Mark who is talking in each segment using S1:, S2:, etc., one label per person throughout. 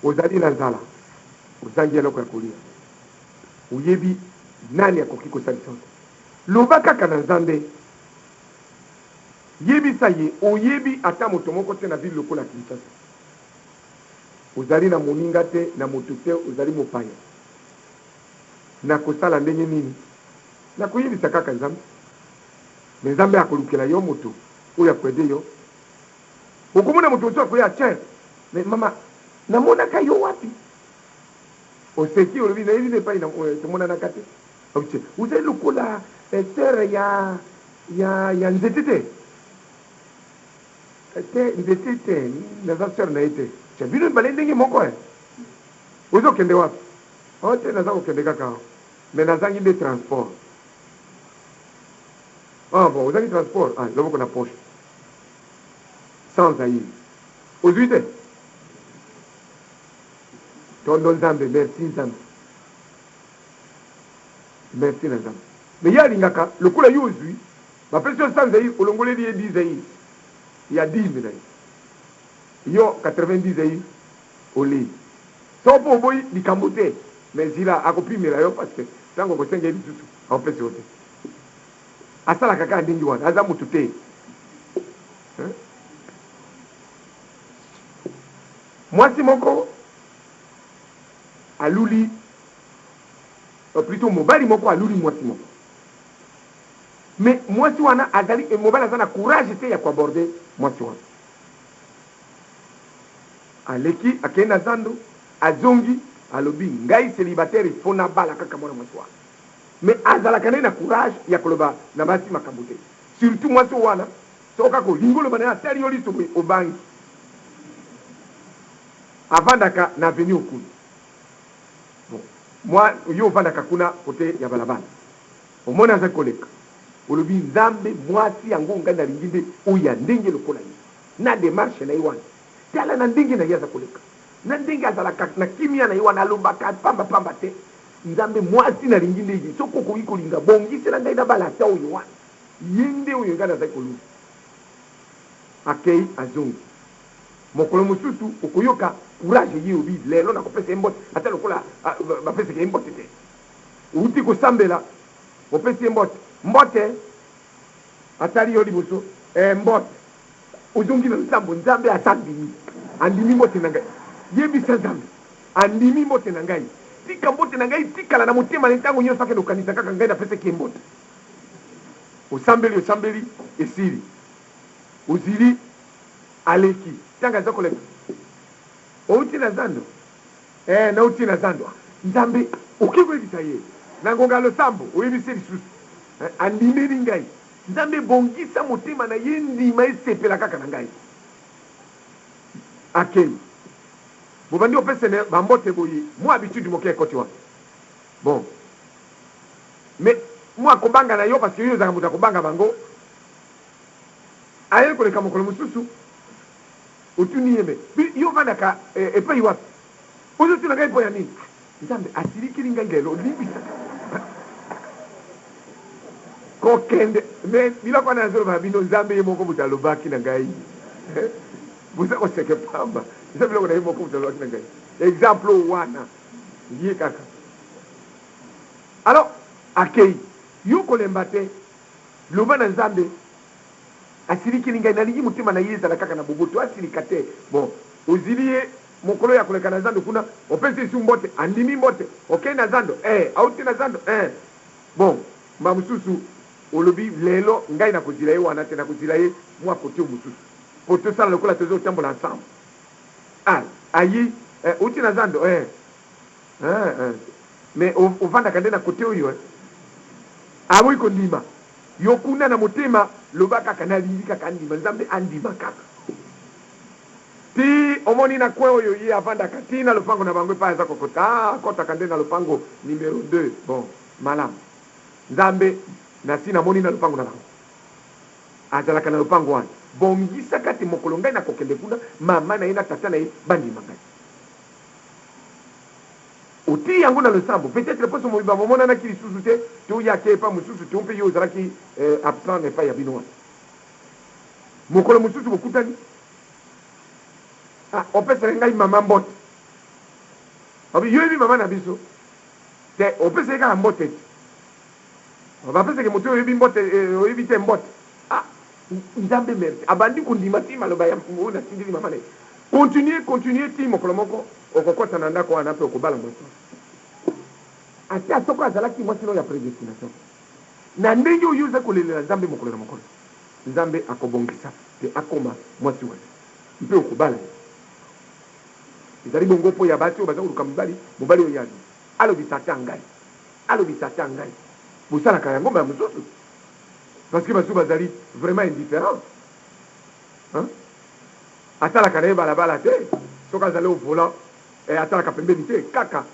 S1: Ozali na nzala, ozangi eloko ya kolia, oyebi nani akoki kosalisa yo te. Loba kaka na Nzambe, yebisa ye oyebi ata moto moko te na ville lokola Kinshasa. Ozali na moninga te, na moto te, ozali mopaya. Nakosala ndenge nini? Nakoyebisa kaka Nzambe. Mais Nzambe akolukela yo moto oyo ako aider yo. Okomona moto mosusu akoya, tiens, mais mama, namonaka yo wapi? Oseki, olobi, nayebi na epai na tomonanaka te. Alobi, tiens, ozali lokola sœur ya, ya, ya nzete te? Te, nzete te, naza sœur na ye te. Tiens, bino mibale ndenge moko eh. Ozo kende wapi? Oh te, naza kokende kaka awa. Mais nazangi nde transport. Ah bon, ozangi transport? Ah, loboko na poche. Sans Zaïre. Ozui te? Tondo Nzambe, merci Nzambe. Merci na Nzambe. Mais ye alingaka lokola yo ozui, bapesi yo 100 Zaïre, olongoleli ye 10 Zaïre ya dime na ye. Yo 90 Zaïre olei. Soko mpe oboyi likambo te, mais zila akopimela yo parce que tango okosenga ye lisusu akopesa yo te. Asalaka kaka ndenge wana, aza mutu te. Hein? Mwasi moko aluli plutôt mobali moko aluli mwasi moko. Mais mwasi wana azali mobali aza na courage te ya ko aborder mwasi wana. Aleki akei na zando azongi alobi ngai celibataire il faut nabala kaka mwana mwasi wana. Mais azalaka naye na courage ya koloba na basi makambo te surtout mwasi wana soki kaka olingi oloba naye atali yo liso boye obangi. Avandaka na avenue Okulu bon mwa yo ovandaka kuna cote ya balabala omoni aza koleka olobi nzambe mwasi yango ngai nalingi nde oyo ya ndenge lokola ye na demarche na ye wana tala na ndenge na ye aza koleka na ndenge azalaka na kimia na ye wana alobaka pamba pamba te Nzambe mwasi nalingi nde ye soki okoki kolinga bongisela ngai nabala ata oyo wana ye nde oyo ngai nazali koluka. Akei azongi mokolo mosusu okoyoka courage ye obi lelo nakopesa ye mbote ata lokola bapesaka ye mbote te outi kosambela opesi ye mbote mbote atali yo liboso eh, mbote Ozongi na losambo, Nzambe ata andimi, andimi mbote na ngai. Yebisa Nzambe, andimi mbote na ngai. Tika mbote na ngai etikala na motema na ye ntango nyonso, akende kokanisa kaka ngai napesaki ye mbote. Osambeli, osambeli, esili. Ozili, aleki. Ntango aza koleka, outi na zando? Ee, nauti na zando. Nzambe, okoki koyebisa ye na ngonga ya losambo, oyebisi ye lisusu, andimeli ngai. Nzambe bongisa motema na ye ndima esepela kaka na ngai. Akei. Bobandi kopesene ba mbote boye mua habitude moke ekoti wana. Bon. Mais mua kobanga na yo parce que yo ozalaka moto ya kobanga bango. Aye koleka mokolo mosusu otuni ye mais yo ovandaka epayi wapi? Ozo tuna ngai mpo ya nini? Nzambe asilikeli ngai lelo limbisa. Kokende mais biloko wana nazoloba na bino Nzambe ye moko moto alobaki na ngai. Boza koseke pamba. Eza biloko na ye moko moto alobaki na ngai. Exemple wana ye kaka. Alors akei yo kolemba te loba na Nzambe asilikeli ngai nalingi motema na ye ezala kaka na boboto asilika te bon ozili ye Mokolo ya koleka na zando kuna, opesi Yesu mbote, andimi mbote, okei na zando, ee, auti na zando, ee. Bon, mbala mosusu olobi, Lelo, ngai nakozila ye wana te, nakozila ye mwa kote oyo mosusu, mpo tosala lokola tozo kotambola ensemble. Ah, ayi, ee, outi na zando, ee. Ee, ee. Mais ofandaka nde na kote oyo, ee. Aboyi kondima. Yo kuna na motema, loba kaka, Nalingi kaka andima, Nzambe andima kaka. Tii omoni na coin oyo ye avandaka tii na lopango na bango epai aza kokota ah akotaka nde na lopango numero deux bon malamu Nzambe nasi namoni na lopango na bango azalaka na lopango wana bongisaka te mokolo ngai nakokende kuna mama na ye na tata na ye bandima ngai otii yango na losambo peut-etre poso mobimba bomonanaki lisusu te to ye ake epai mosusu to mpe yo ozalaki absent na epai ya bino wana Mokolo mosusu bokutani, ah, opesaka ngai mama mbote. Alobi, yo oyebi mama na biso te, opesa ye kaka mbote te. Bapesaka moto oyo oyebi mbote, oyebi te mbote. Ah, Nzambe merci. Abandi kondima ti maloba ya oyo natindeli mama na ye. Continuer, continuer ti mokolo moko okokota na ndako wana mpe okobala mwasi wana. Ata soko azalaki mwasi na yo ya predestination te. Na ndenge oyo ozali kolelela Nzambe mokolo na mokolo, Nzambe akobongisa te akoma mwasi wa yo mpe okobala ye. Ezali bongo mpo ya basi oyo baza koluka mibali, mobali oyo ye alingi. Alobisa ata ngai. Alobisa ata ngai. Bosalaka yango mbala mosusu? Parce que basusu bazali vraiment indifferent. Hein? Atalaka na ye balabala te, soki azali au volant, eh, atalaka pembeni te, kaka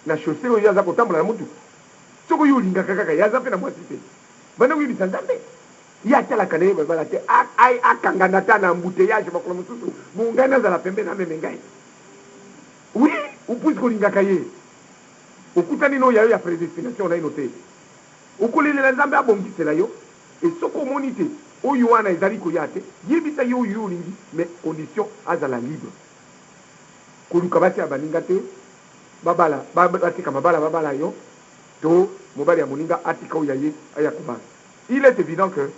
S1: na chaussee oyo ye aza kotambola na motuka. Soki yo olingaka kaka ye, aza mpe na mwasi te. Banda koyebisa Nzambe. Ye atalaka na ye balabala te, akangana ata na embouteillage mokolo mosusu, bongo ngai nazala pembeni ameme ngai. Oui, puisque olingaka ye. Okutani na oyo ya yo ya predestination naino te. Okolelela Nzambe abongisela yo et soki omoni te oyo wana ezali koya te, yebisa ye oyo yo olingi mais condition azala libre. Koluka basi ya baninga te babala batika mabala babala yo to mobali ya moninga atika oyo ya ye aya kobala. Il est evident que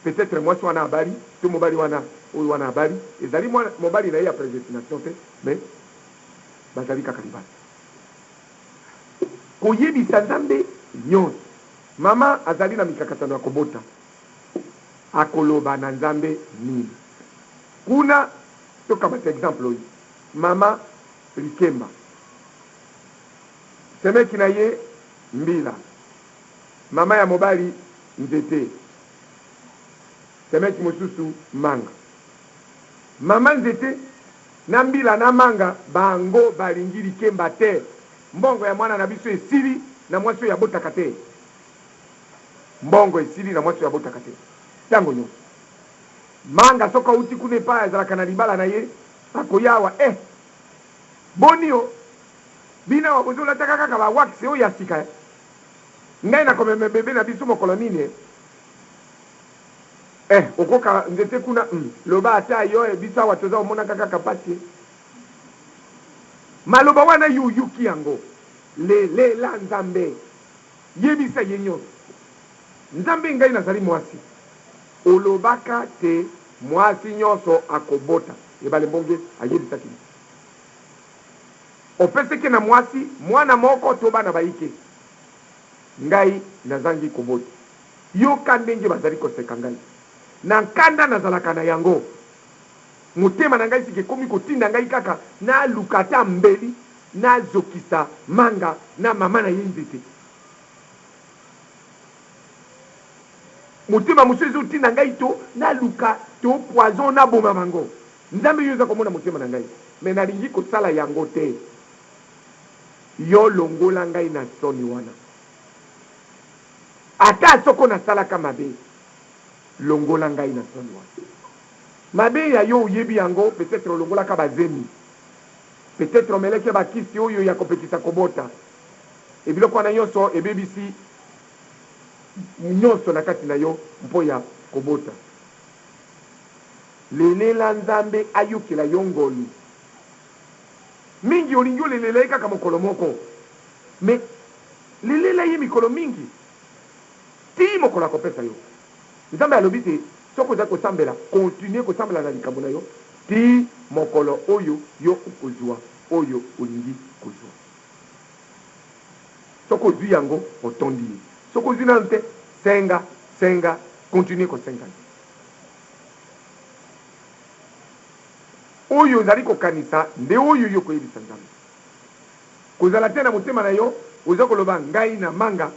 S1: peut-etre mwasi wana abali to mobali wana oyo wana abali ezali mobali na ye ya predestination te mais bazali kaka libala. Koyebisa Nzambe nyonso. Mama azali na mikakatano ya kobota. Akoloba na Nzambe nini? Kuna, tokamata exemple oyo, mama Likemba, semeki na ye Mbila, mama ya mobali Nzete, semeki mosusu Manga. Mama Nzete na Mbila na Manga bango balingi Likemba te. Mbongo ya mwana na biso esili na mwasi oyo abotaka te. Mbongo esili na mwasi oyo abotaka te. Tango nyonso. Manga soki auti kuna epai azalaka na libala na ye, akoya awa, Eh! Boni o? Bino awa bozolataka kaka ba wax oyo ya sika eh? Ngai nakomema bebe na biso mokolo nini eh? Eh, okoka nzete kuna, hum, loba ata yo eh, biso awa toza omonaka kaka pasi eh. Maloba wana yo oyoki yango, lelela Nzambe, yebisa ye nyonso. Nzambe ngai nazali mwasi, olobaka te mwasi nyonso akobota. Ebale mbonge ayebisaki biso. Opeseke na mwasi mwana moko to bana bayike, ngai nazangi kobota. Yoka ndenge bazali koseka ngai. Na nkanda nazalaka na yango. Motema na ngai sika ekomi kotinda ngai kaka naluka ata mbeli nazokisa Manga na mama na ye nzete. Motema mosusu ezotinda ngai to naluka to poison naboma bango. Nzambe yo oza komona motema na ngai mais nalingi kosala yango te. Yo longola ngai na soni wana. Ata soko nasalaka mabe, longola ngai na soni wana. Mabe ya yo oyebi yango, peut etre olongolaka ba zemi, peut etre omeleke ba kisi oyo ya kopekisa kobota, et biloko wana nyonso ebebisi nyonso na kati na yo mpo ya kobota. Lelela Nzambe ayokela yo ngolu. Mingi olingi olelela ye kaka mokolo moko, mais lelela ye mikolo mingi tii mokolo akopesa yo. Nzambe alobi te soki ozali kosambela, continuer kosambela na likambo na yo tii mokolo oyo yo okozua oyo olingi kozua. Soki ozui yango, otondi ye. Soki ozui nanu te, senga, senga, continuer kosenga ye. Oyo ozali kokanisa nde oyo yo okoyebisa Nzambe. Kozala te na motema na yo oza koloba ngai na manga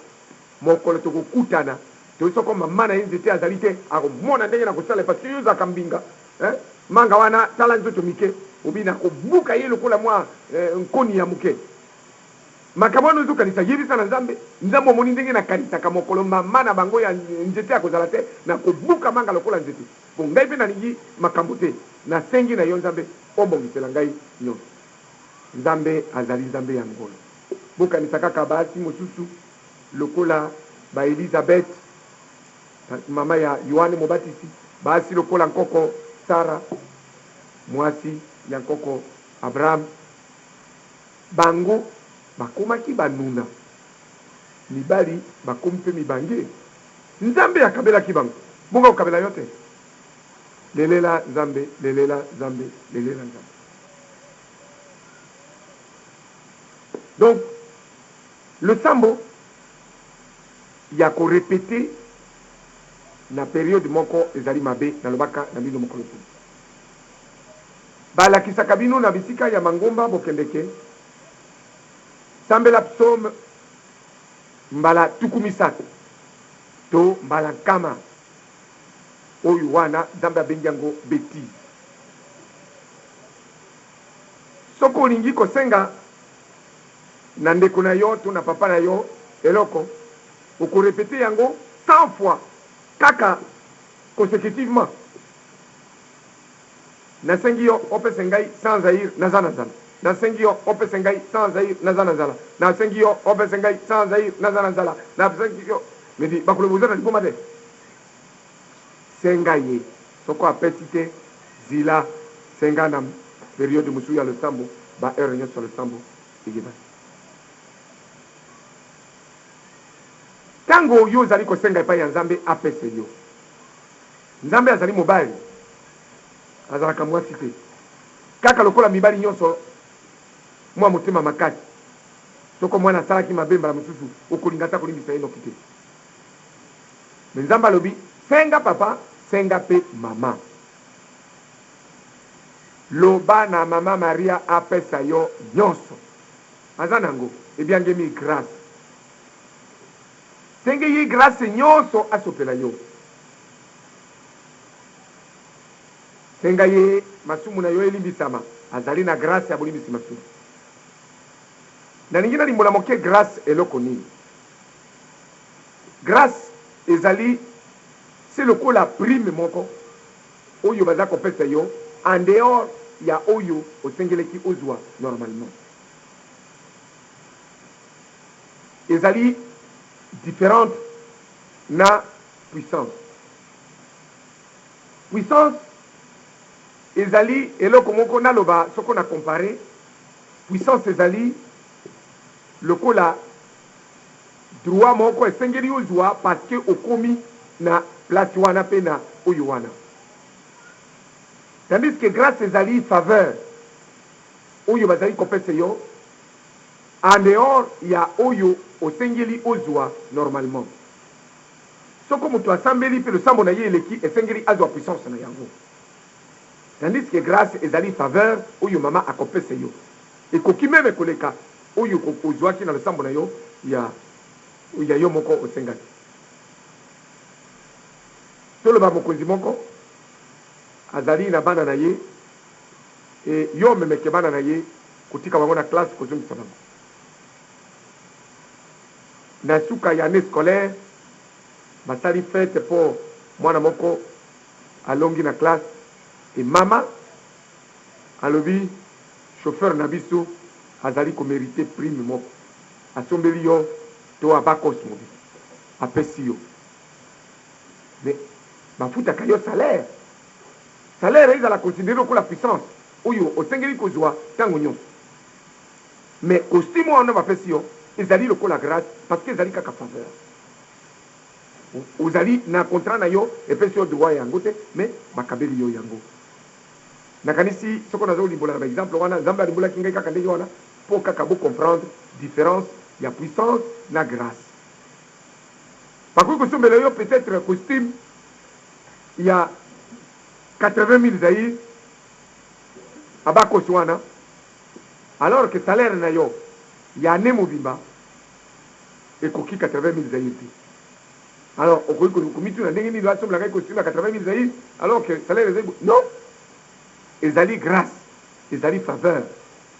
S1: mokolo tokokutana to soko mama na ye nzete azali te akomona ndenge nakosala parce que yo ozalaka mbinga hein manga wana tala nzoto mike obi nakobuka ye lokola mwa eh, nkoni ya moke makambo wana ozokanisa yebisa na Nzambe Nzambe omoni ndenge nakanisaka mokolo mama na bango ya nzete akozala te nakobuka manga lokola nzete po ngai mpe nalingi makambo te nasengi na yo Nzambe obongisela ngai nyonso Nzambe azali Nzambe ya ngolu. Bokanisa kaka basi mosusu lokola ba Elizabeth, mama ya Yoane Mobatisi, basi lokola nkoko Sara, mwasi ya nkoko Abraham. Bango bakomaki banuna, mibali bakomi mpe mibange. Nzambe akabelaki bango, bongo akokabela yo te? Lelela Nzambe, lelela Nzambe, lelela Nzambe. Donc, losambo ya ko repeter na periode moko ezali mabe, nalobaka na bino mokolo mosusu. Balakisaka bino na bisika ya mangomba bokendeke sambela psaume mbala 30 to mbala 100. Oyo wana Nzambe abengi yango betise. Soki olingi kosenga na ndeko na yo to na papa na yo eloko, oko repeter yango 100 fois kaka consecutivement. Nasengi yo opesa ngai 100 zaïre naza na nzala. Nasengi yo opesa ngai 100 zaïre naza na nzala. Nasengi yo opesa ngai 100 zaïre naza na nzala. Nasengi yo. Mais dit, bakoloba oza na liboma te. Senga ye. Soko apesi te, zila, senga na periode mosusu ya losambo, ba heure nyonso ya losambo eyebani. Tango yo ozali kosenga epai ya Nzambe apesa yo. Nzambe azali mobali, azalaka mwasi te. Kaka lokola mibali nyonso, mwa motema makasi. Soko mwana asalaki mabe mbala mosusu, okolinga ata kolimbisa ye noki te. Mais Nzambe alobi, senga papa, senga pe mama. Loba na mama Maria apesa yo nyonso. Aza nango, ebiangemi grace. Senge ye grace nyonso asopela yo. Senga ye masumu na yo elimbisama. Azali na grace ya bolimbisi masumu. Nalingi nalimbola moke grace eloko nini. Grace ezali se lokola prime moko oyo baza kopesa yo en dehors ya oyo osengeleki ozua normalement. Ezali differente na puissance. Puissance ezali eloko moko naloba soko na comparer, puissance ezali lokola droit moko esengeli ozua parce que okomi na place wana pe na oyo wana. Tandis que grace ezali faveur oyo bazali kopesa yo en dehors ya oyo osengeli ozua normalement. Soko moto asambeli pe losambo na ye eleki, esengeli azua puissance na yango. Tandis que grace ezali faveur oyo mama akopesa yo. Ekoki meme koleka oyo ozuaki na losambo na yo ya ya yo moko osengaki. Toloba mokonzi moko azali na bana na ye et yo omemeke bana na ye kotika bango na classe kozongisa bango. Na suka ya annee scolaire basali fete po mwana moko alongi na classe et mama alobi chauffeur na biso azali ko meriter prime moko asombeli yo to abacos mobimba apesi yo mais bafutaka yo salaire, salaire ezala considere lokola puissance oyo osengeli kozua tango nionso mais costume wana bapesi yo ezali lokola grace parce que ezali kaka faveur. Ozali na contrat na yo epesi yo droit yango te mais bakabeli yo yango. Nakanisi soko nazo limbola na ba exemple wana Nzambe alimbolaki ngai kaka ndenge wana po kaka bo comprendre difference ya puissance na grace. Bakoki kosombela yo peut etre costume ya 80.000 zaïre abakos wana alors que salaire na yo ya annee mobimba ekoki 80.000 zaïre te. Alors okoki komituna ndenge nini asombela ngai costume ya 80.000 zaïre alors que salaire ezali non, ezali grâce, ezali faveur.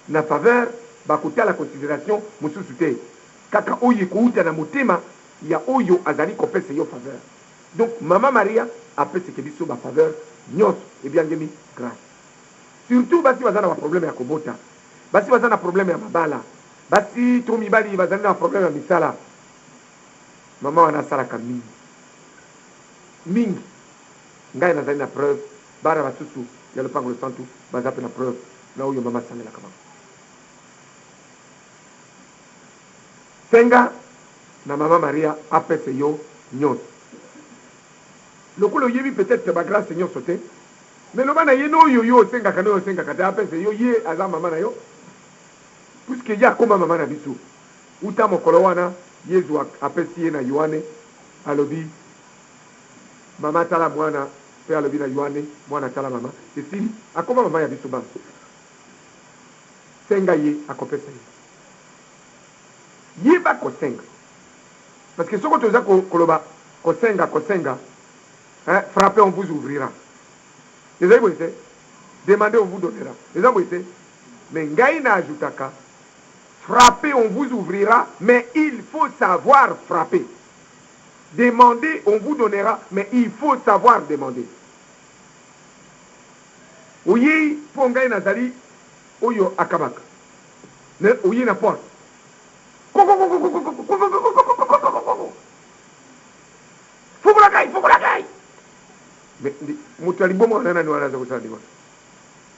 S1: Na faveur bakotala consideration mosusu te, kaka oyo ekouta na motema ya oyo azali kopesa yo faveur. Donc mama Maria apeseke biso ba faveur nyonso ebiangemi grâce. Surtout basi baza na ba problème ya kobota, basi baza na problème ya mabala, basi to mibali bazali na ba problème ya misala. Mama wana asalaka mingi mingi, ngai nazali na preuve, bana basusu ya lopango losantu baza pe na preuve na oyo mama asalelaka bango. Senga na mama Maria apesa yo nionso. Lokola oyebi peut etre ba grace nionso te, mais loba na ye n'oyo yo osengaka n'oyo osengaka te apesa yo, ye aza mama na yo puisque ye akoma mama na biso wuta mokolo wana Yezu apesi ye na Yoane alobi mama tala mwana pe alobi na Yoane mwana tala mama esili akoma mama ya biso banso. Senga ye akopesa yo. Yeba kosenga parce que soko toza koloba kosenga kosenga hein, frappez on vous ouvrira ezali boye te demandez on vous donnera eza boye te mais ngai na ajoutaka frappez on vous ouvrira mais il faut savoir frapper demandez on vous donnera mais il faut savoir demander oyei mpo ngai nazali oyo akabaka Mais oye na porte kokokokokokokokokokokokokokokokoko fungola ngai fungola ngai mais moto ya liboma wana nani wana aza kosala ndenge wana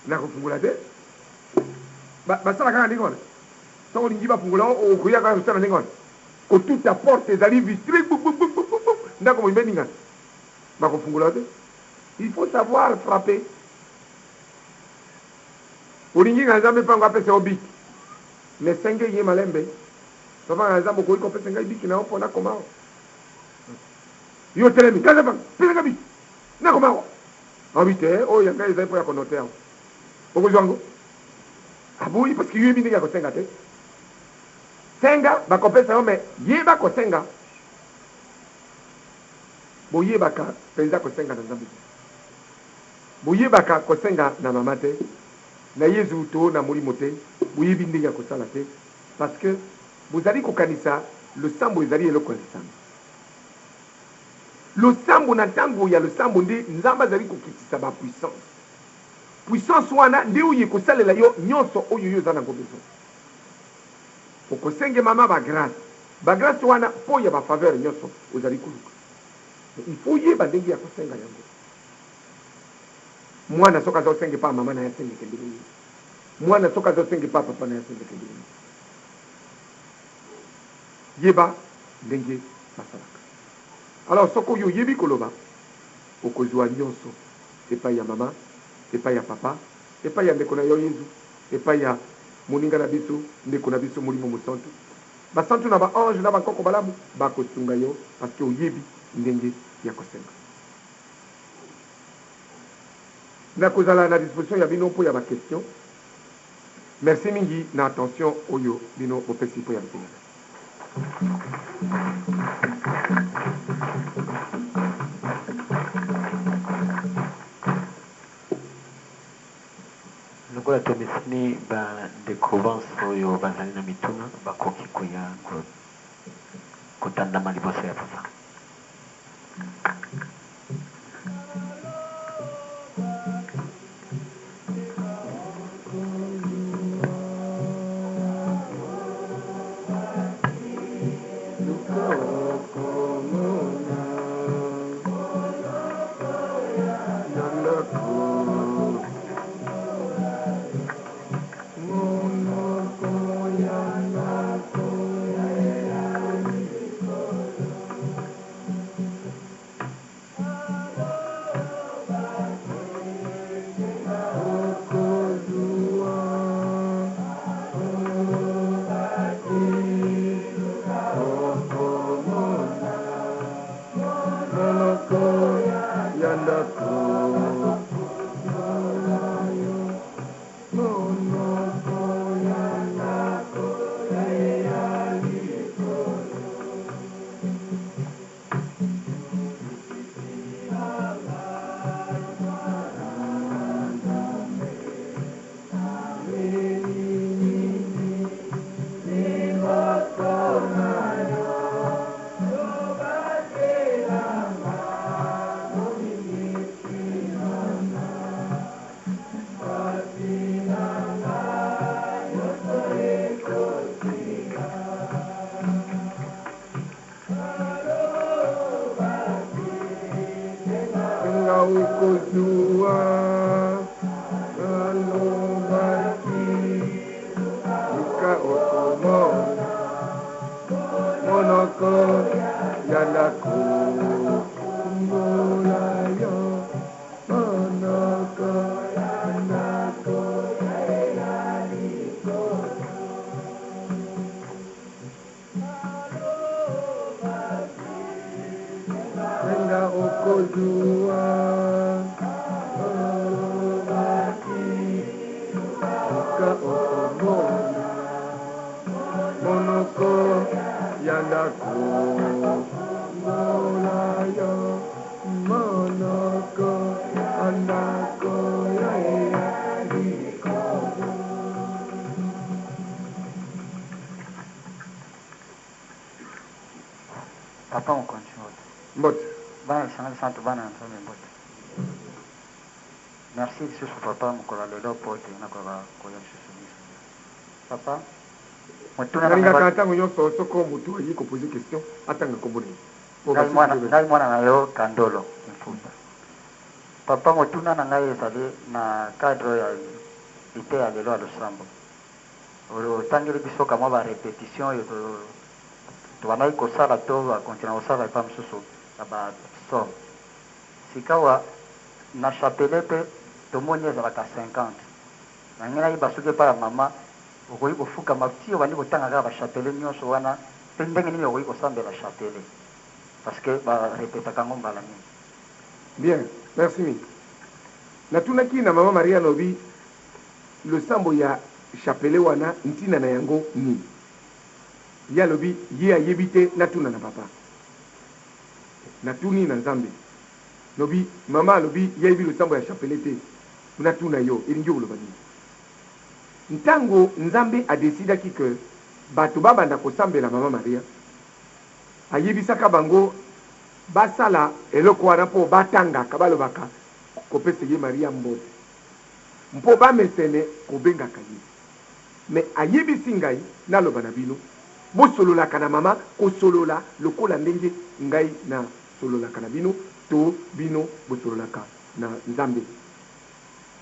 S1: nakofungola te basala kaka ndenge wana soki olingi bafungola okoya kaka kosala ndenge wana kotuta porte ezali vitre ndako mobimba eningana bakofungola te il faut savoir frapper Olingi nga Nzambe mpango apesa yo bic mais senge ye malembe papa nga Nzambe okoki kopesa ngai bic na yo mpo nakoma awa yo otelemi nga Nzambe pesa nga bic nakoma awa alobi te oyo ya ngai ezali mpo ya konote awa okozwa yango aboyi parce que yo yebi ndenge ya kosenga te senga bakopesa yo mais yeba kosenga boyebaka mpenza kosenga na Nzambe te Boyebaka kosenga na mama te, na Yezu to na Molimo te, boyebi ndenge ya kosala te, parce que bozali kokanisa losambo ezali eloko ya lisano. Losambo, na ntango ya losambo nde Nzambe azali kokitisa ba puissance. Puissance wana nde oyo ekosalela yo nionso oyo yo oza nango besoin. Okosenge mama ba grace, ba grace wana mpo ya ba faveur nionso ozali koluka. Mais il faut oyeba ndenge ya kosenga yango. Mwana soki azo senga epa mama naye asengeke ndenge nini? Mwana soki azo senga epa papa naye asengeke ndenge nini? Yeba ndenge basalaka. Alors soki oyo oyebi koloba okozua nionso epai ya mama, epai ya papa, epai ya ndeko na yo Yezu, epai ya moninga na biso, ndeko na biso Molimo Mosantu. Basantu na ba anges na ba nkoko balamu bakosunga yo parce que oyebi ndenge ya kosenga. Nakozala na disposition ya bino mpo ya ba questions. Merci mingi na attention oyo bino bopesi mpo ya liteya.
S2: Lokola tomeseni, ba ndeko banso oyo bazali na mituna bakoki koya kotandama liboso ya Papa.
S1: mboka okomona monoko ya ndako Ngola yo monoko ya ndako ya
S3: Papa mokonzi mbote.
S1: Mbote.
S3: Bana lisanga lisantu bana ya Nzambe mbote. Merci lisusu papa mokolo ya lelo po ete nakoka koya lisusu miso. Papa motuna na
S1: Nalingaka ntango nyonso soko moto aye ko poser question atanga nkombo na ye. Po
S3: ngai
S1: basusu
S3: mwana
S1: mpe
S3: ngai mwana na yo Kandolo Kimfuta. Papa motuna na ngai ezali na cadre ya liteya lelo ya losambo. Otangeli biso kamwa ba repetition oyo tobandaki kosala to ba continua kosala epai mosusu ya ba psaume. Sikawa na chapelet pe tomoni ezalaka 50. Nalingi nayeba soki epai ya mama okoki kofukama ti obandi kotanga kaka ba chapelet nionso wana pe ndenge nini okoki kosambela chapelet parce que ba repetaka yango mbala mingi.
S1: Bien, merci mingi. Natunaki na mama Maria alobi losambo ya chapelet wana ntina na yango nini? Ye alobi ye ayebi te natuna na papa. Natuni na Nzambe lobi mama alobi ye ayebi losambo ya chapelet te natuna yo elingi koloba nini? Ntango Nzambe a decidaki que bato babanda kosambela mama Maria ayebisaka bango basala eloko wana mpo batangaka balobaka kopesa ye Maria mbote mpo bamesene kobengaka ye. Mais ayebisi ngai naloba na bino bosololaka na mama kosolola lokola ndenge ngai na sololaka na bino to bino bosololaka na Nzambe.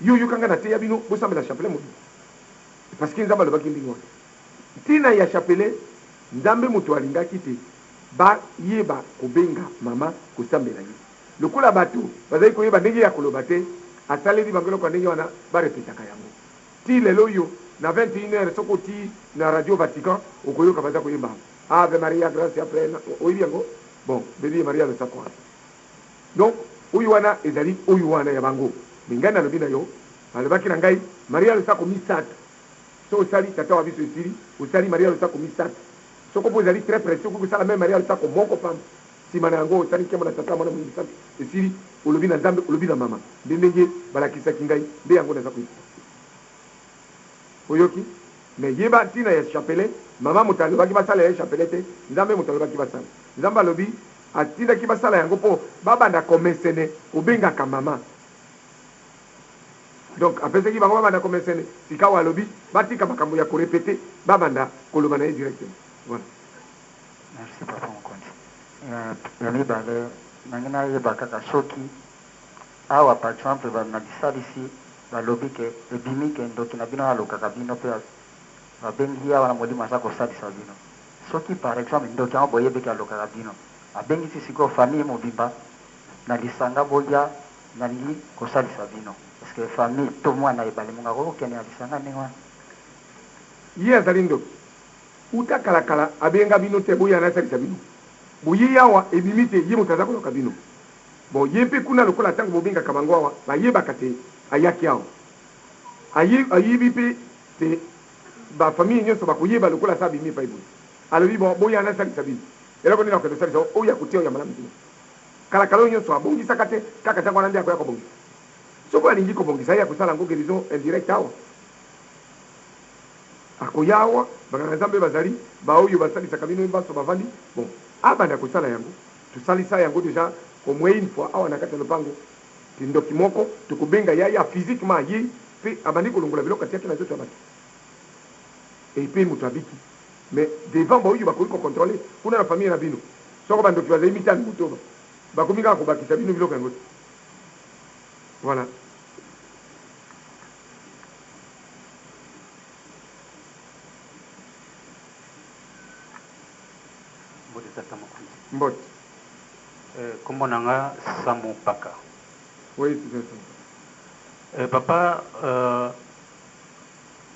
S1: Yo yoka ngai nateya bino bosambela chapelet mobimba parce que Nzambe alobaki ndenge wana. Ntina ya chapelet Nzambe moto alingaki te bayeba kobenga mama kosambela ye. Lokola bato bazali koyeba ndenge ya koloba te asaleli bango eloko ya ndenge wana ba repetaka yango. Tii lelo oyo na 21 heures soki otii na radio Vatican okoyoka baza koyemba Ave Maria gracia plena oyebi yango? Bon bebi ye Maria losako wana donc oyo wana ezali oyo wana ya bango mais ngai nalobi na yo balobaki na ngai Maria losako misato soki osali tata wa biso esili osali Maria losako misato soko mpo ezali très presse okoki kosala meme Maria losako moko pamba sima na yango osali nkembo na tata mwana molimo santu esili olobi na Nzambe olobi na mama nde ndenge balakisaki ngai nde yango naza koyebisa oyoki mais yeba ntina ya chapelet mama moto alobaki basala ye chapelet te Nzambe moto alobaki basala Nzambe alobi atindaki basala yango mpo babanda komesene kobengaka mama donc apesaki bango babanda komesene sikawa alobi batika makambo ya korepete babanda koloba na ye directement voilà.
S3: Merci papa mokonzi. Ya mibale nangi nayeba kaka soki awa par exemple na lisalisi balobi ke ebimi ke ndoki na bino alokaka bino pe babengi ye awa na molimo aza kosalisa bino soki par exemple ndoki yango boyebi ke alokaka bino abengisi sikoyo famille mobimba na lisanga boya nalingi kosalisa bino est ce que famille to mwana ebale mongo akoki kokende na lisanga ndenge wana?
S1: Ye azali ndoki Uta kala kala abenga bino te boya nasalisa bino boye awa ebimi te ye moto aza koloka bino bon ye mpe kuna lokola tango bobengaka bango awa bayebaka te ayaki awa aye ayebi mpe te ba famille nionso bakoyeba lokola asa abimi epai boye alobi bon boya nasalisa bino eloko nini akokende kosalisa oyo akotia oyo ya malamu kuna kala kala oyo nionso abongisaka te kaka tango wana nde akoya kobongisa soki alingi kobongisa ye akosala yango guerison indirect awa Akoya awa, banganga-nzambe bazali, baoyo basalisaka bino banso bavandi, bon, abanda kosala yango. Tosalisa yango dejà au moins une fois awa na kati ya lopango, te ndoki moko tokobenga ye aya physiquement ayei pe abandi kolongola biloko atiaki na nzoto ya bato et pe moto abiki. Mais devant baoyo bakoki ko controler kuna na famille na bino, soko bandoki bazali mitano motoba, bakomi kaka kobakisa bino biloko yango te. Voilà.
S4: Mbote tata mokonzi.
S1: Mbote.
S4: Kombo na nga Samu Paka.
S1: Oui, c'est ça.
S4: Papa,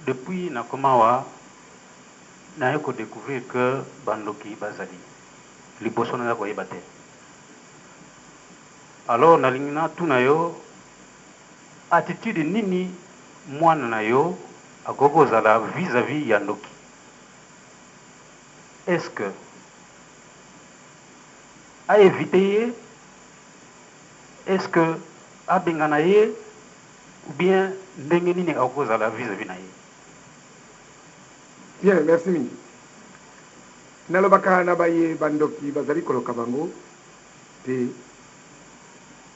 S4: depuis nakoma awa naye ko decouvrir que bandoki bazali. Liboso naza koyeba te. Alors nalingi natuna yo attitude nini mwana na yo. akoki kozala vis à vis ya ndoki? Est ce que a eviter ye? Est ce que abengana ye? Ou bien ndenge nini akoki kozala vis à vis na ye?
S1: Bien, merci mingi. Nalobaka na baye bandoki bazali koloka bango te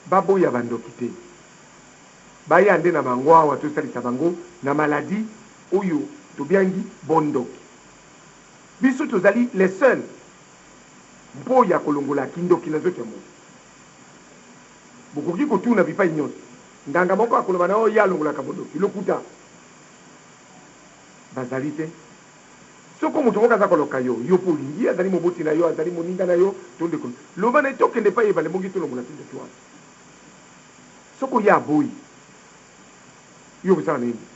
S1: baboya bandoki te. Baya nde na bango awa tosalisa bango na maladie oyo tobiangi bondoki. Biso tozali les seuls mpo ya kolongola kindoki na nzoto ya moto. Bokoki kotuna bipai nyonso. Nganga moko akoloba na yo ye alongolaka bondoki. Lokuta. Bazali te. Soko moto moko aza koloka yo, yo mpe olingi ye, azali moboti na yo, azali moninga na yo, to ndeko na yo, loba na ye, Tokende epai ya ebale mbongi tolongola kindoki wana. Soko ye aboyi, yo okosala na ye nini?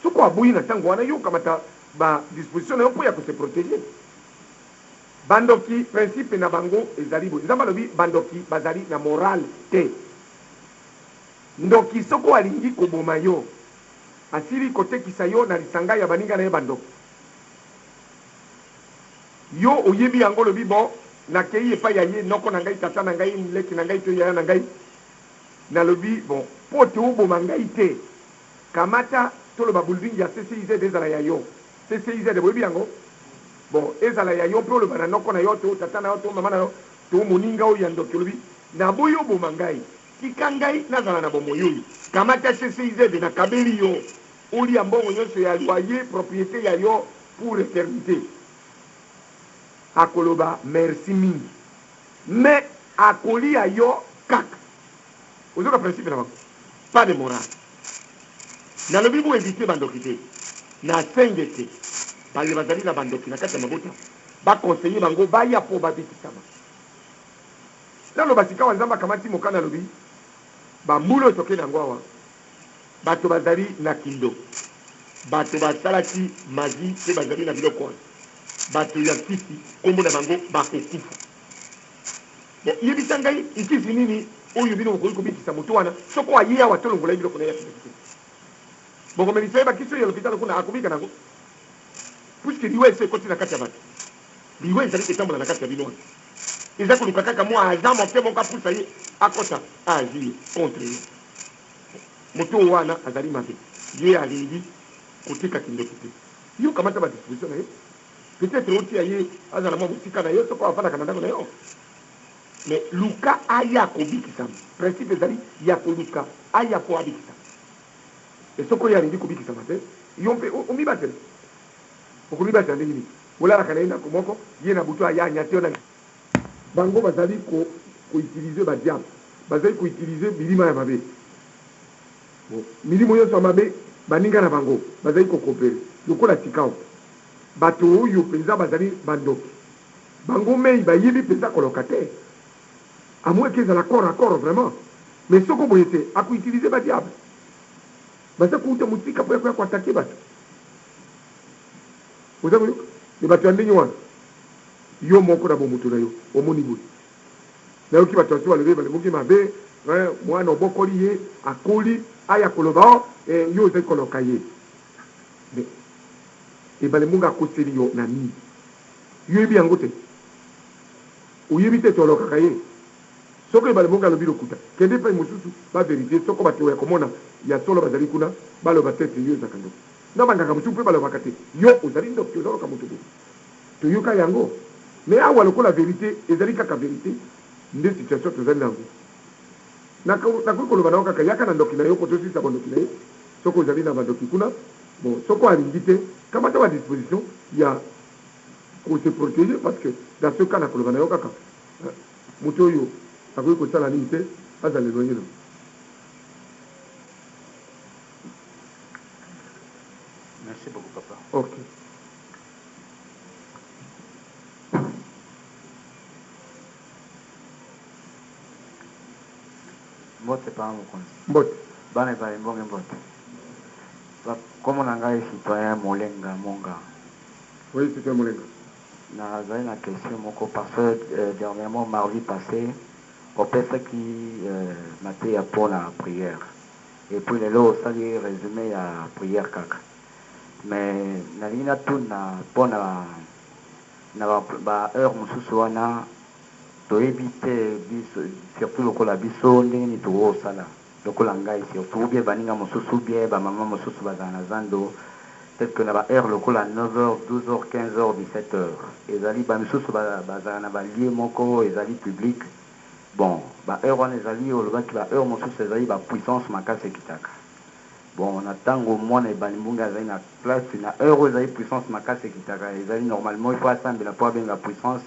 S1: Soko aboyi na ntango wana, yo okamata ba dispositions na yo mpo ya ko se proteger. Bandoki, principe na bango ezali boye, Nzambe alobi bandoki bazali na morale te. Ndoki soko alingi koboma yo, asili kotekisa yo na lisanga ya baninga na ye bandoki. Yo oyebi yango, olobi, Bon, nakei epai ya ye, noko na ngai, tata na ngai, leki na ngai to yaya na ngai, nalobi, bon, mpo te oboma ngai te, kamata, toloba building ya CCIZ ezala ya yo. CCIZ, boyebi yango? Bon, ezala ya yo, mpe oloba na noko na yo, to tata na yo, to mama na yo, to moninga oyo ya ndoki, olobi, Naboyi oboma ngai. Tika ngai nazala na bomoi oyo. Kamata CCIZ, nakabeli yo. Olia mbongo nyonso ya loyer, propriete ya yo pour eternite. Akoloba merci mingi. Mais akolia yo kaka. Ozoka principe na bango? Pas de morale. Nalobi bo eviter ba ndoki te. Nasenge te baye bazali na ba ndoki na kati ya mabota ba conseiller bango baya po babikisama. Naloba sikawa Nzambe akamati mokano alobi ba mbula oyo tokei na yango awa bato bazali na kindoki bato basalaki magie pe bazali na biloko wana bato ya nkisi kombo na bango bakokufa. Bon yebisa ngai nkisi nini oyo bino bokoki kobikisa moto wana soko aye awa tolongola ye biloko na ye ya kindoki te? Bokomelisa ye bakisi oyo ya lopitalo kuna akobika na yango? Puisque liwa esi ekoti na kati ya bato. Liwa ezali kotambola na kati ya bino wana. Eza koluka kaka mua agent moke moko apusa ye akota a agir contre ye. Moto oyo wana azali mabe. Ye alingi kotika kindoki te. Yo kamata ba disposition na yo. Peut-etre otia ye azala mua mosika na yo soko afandaka na ndako na yo. Mais luka aya kobikisama. Principe ezali ya koluka aya po abikisama. Et soko ye alingi kobikisama te, yo mpe omibatela. Okomibatela ndenge nini? Bolalaka na ye ndako moko, ye na butu aya anyati yo na. Bango bazali ko ko utiliser ba diable, bazali ko utiliser bilima ya mabe. Bon, milimo nyonso ya mabe baninga na bango bazali ko cooperer. Lokola sikawa bato oyo penza bazali ba ndoki, bango mei bayebi penza koloka te. A moins que ezala corps à corps vraiment. Mais soko boye te, ako utiliser ba diable. Baza kowuta mosika mpo ya koya ko attaquer bato. Oza koyoka? Mais bato ya ndenge wana, yo moko na bomoto na yo, omoni boye. Nayoki bato basusu balobi baloboki mabe, eh, mwana obokoli ye, akoli, aya koloba oh, eh, yo ozali koloka ye. Mais Ebale Mbonga akoseli yo na nini? Yo oyebi yango te? Oyebi te ete olokaka ye? Soko Ebale Mbonga alobi lokuta, kende epai mosusu ba verifier soko bato ya komona ya solo bazali kuna, baloba te ete yo ozalaka ndoki. Na ba nganga mosusu mpe balobaka te yo ozali ndoki, ozaloka moto boye. Toyoka yango. Mais awa lokola verite ezali kaka verite nde situation tozali na yango. Nakoki koloba na yo kaka yaka na ndoki na yo mpo tosilisa bondoki na ye soko ozali na bandoki kuna. Bon, soko alingi te, kamata ba dispositions ya ko se proteger parce que dans ce cas nakoloba na yo kaka moto oyo akoki kosala nini te azala eloigne na yo.
S4: Merci beaucoup papa.
S1: Ok.
S3: Mbote papa mokonzi.
S1: Mbote.
S3: Bana ebale mbonge mbote. Kombo na ngai citoyen Molenga Monga.
S1: Oui citoyen Molenga.
S3: Nazali na question moko parce que dernièrement mardi passe opesaki mateya po na prière et puis lelo osali resume ya prière kaka. Mais nalingi natuna mpona na ba heure mosusu wana toyebi te biso, surtout lokola biso, ndenge nini tokosala. Lokola ngai surtout, ou bien baninga mosusu, ou bien bamama mosusu bazala na zando, peut-être que na ba heure lokola 9h, 12h, 15h, 17h, ezali bamisusu bazala na balieu moko ezali public. Bon, ba heure wana ezali, olobaki ba heure mosusu ezali bapuissance makasi ekitaka. Bon, na ntango mwana Ebale Mbunge azali na place, na heure oyo ezali puissance makasi ekitaka, ezali normalement il faut asambela mpo abenga puissance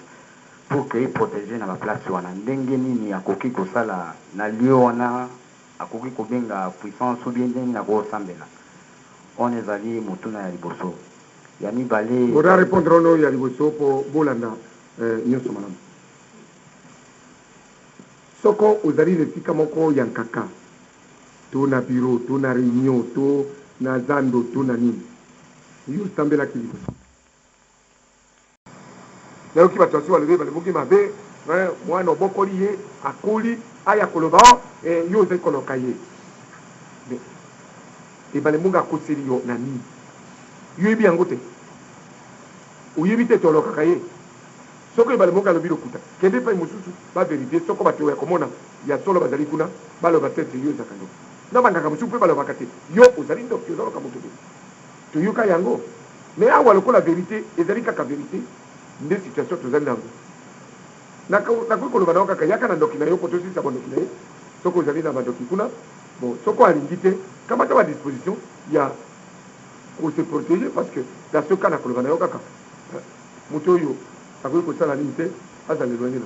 S3: pour que eprotege na baplace wana. Ndenge nini akoki kosala na lieu wana? Akoki kobenga puissance ou bien ndenge nini akosambela? Wana ezali motuna ya liboso. Ya mibale,
S1: Bona répondre ono ya liboso mpo bolanda nyonso malamu. Soko ozali na esika moko ya nkaka, to na bureau, to na réunion, to na zando, to na nini, yo osambelaki liboso. Nayoki bato basusu balobi baloboki mabe, mwana obokoli ye, akoli, aya koloba o yo ozali koloka ye. Mais Ebale Mbonga akoseli yo na nini? Yo oyebi yango te? Oyebi te tolokaka ye? Soki Ebale Mbonga alobi lokuta, kende epai mosusu baverifie. Soko bato ya komona ya solo bazali kuna, baloba te ete yo ozalaka ndoki. Na banganga mosusu mpe balobaka te yo ozali ndoki, ozaloka moto te. Toyoka yango. Mais awa lokola verite ezali kaka verite, nde situation tozali na yango. Nakoki koloba na yo kaka yaka na ndoki na yo mpo tosilisa bondoki na ye. Soki ozali na bandoki kuna, bon, soko alingi te, kamata ba disposition ya ko se protéger, parce que dans ce cas nakoloba na yo kaka moto oyo akoki kosala nini te, azala éloigné na.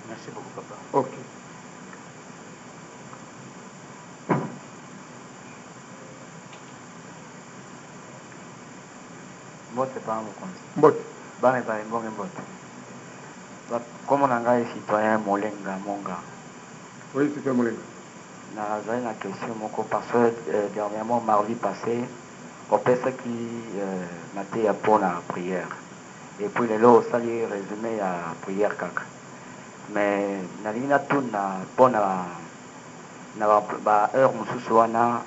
S4: Merci beaucoup, papa.
S1: Ok.
S3: Mbote, papa mokonzi.
S1: Mbote.
S3: Bana Ebale Mbonge, mbote. Kombo na ngai citoyen Molenga Monga.
S1: Oui, citoyen Molenga.
S3: Nazali na question moko parce que dernièrement, mardi passé, opesaki mateya mpona prière et puis lelo osali résumé ya prière kaka. Mais nalingi natuna mpona na ba heure mosusu wana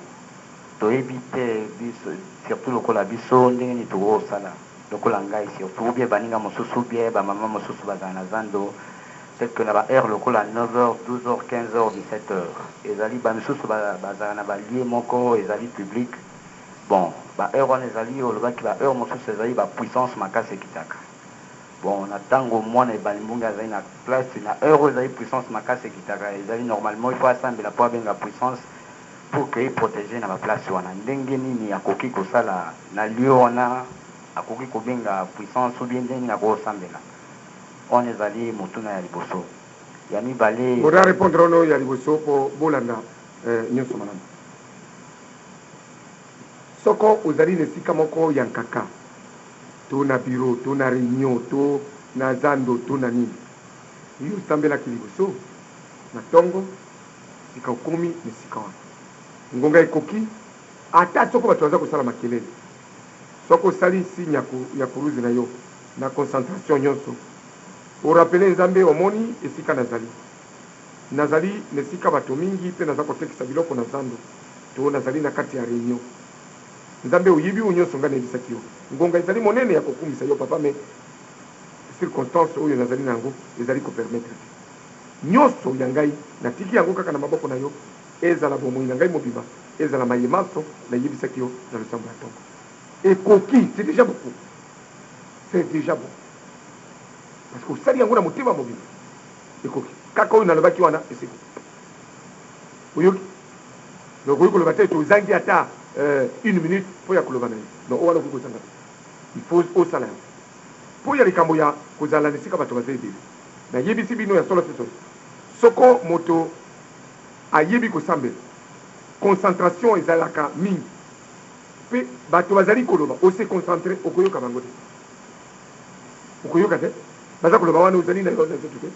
S3: toyebi te biso, surtout lokola biso, ndenge nini tokosala. Lokola ngai surtout, ou bien baninga mosusu, ou bien bamama mosusu bazala na zando, peut-être que na ba heure lokola 9h, 12h, 15h, 17h, ezali bamisusu bazala na balieu moko ezali public. Bon, ba heure wana ezali, olobaki ba heure mosusu ezali bapuissance makasi ekitaka. Bon, na ntango mwana Ebale Mbunge azali na place, na heure oyo ezali puissance makasi ekitaka, ezali normalement il faut asambela mpo abenga puissance pour que eprotege na baplace wana. Ndenge nini akoki kosala na lieu wana? Akoki kobenga puissance ou bien ndenge nini akosambela? Wana ezali motuna ya liboso. Ya mibale,
S1: Bona répondre ono ya liboso mpo bolanda nyonso malamu. Soko ozali na esika moko ya nkaka, to na bureau, to na réunion, to na zando, to na nini, yo osambelaki liboso na ntongo, sika okomi na esika wana, ngonga ekoki, ata soko bato baza kosala makelele, soko osali signe ya kuruze na yo na concentration nyonso, orapele Nzambe: omoni esika nazali, nazali na esika bato mingi mpe naza kotekisa biloko na zando, to nazali na kati ya réunion. Nzambe, oyebi oyo nyonso ngai nayebisaki yo. Ngonga ezali monene ya kokumisa yo, papa, mais circonstance oyo nazali na yango ezali kopermettre te. Nyonso ya ngai natiki yango kaka na maboko na yo, ezala bomoi na ngai mobimba, ezala maye manso nayebisaki yo na losambo ya ntongo. Ekoki, c'est déjà beaucoup, c'est déjà beaucoup, parce que osali yango na motema mobimba. Ekoki kaka oyo nalobaki wana, eseko oyoki. Donc okoki koloba te tozangi ata une minute mpo ya koloba na ye. Non, oyo wana okoki kozanga te, il faut osala yango. Mpo ya likambo ya kozala na esika bato baza ebele, nayebisi bino ya solo se solo, soko moto ayebi kosambela, concentration ezalaka mingi, mpe bato bazali koloba, ose concentre, okoyoka bango te, okoyoka te baza koloba. Wana ozali na yo na nzoto te,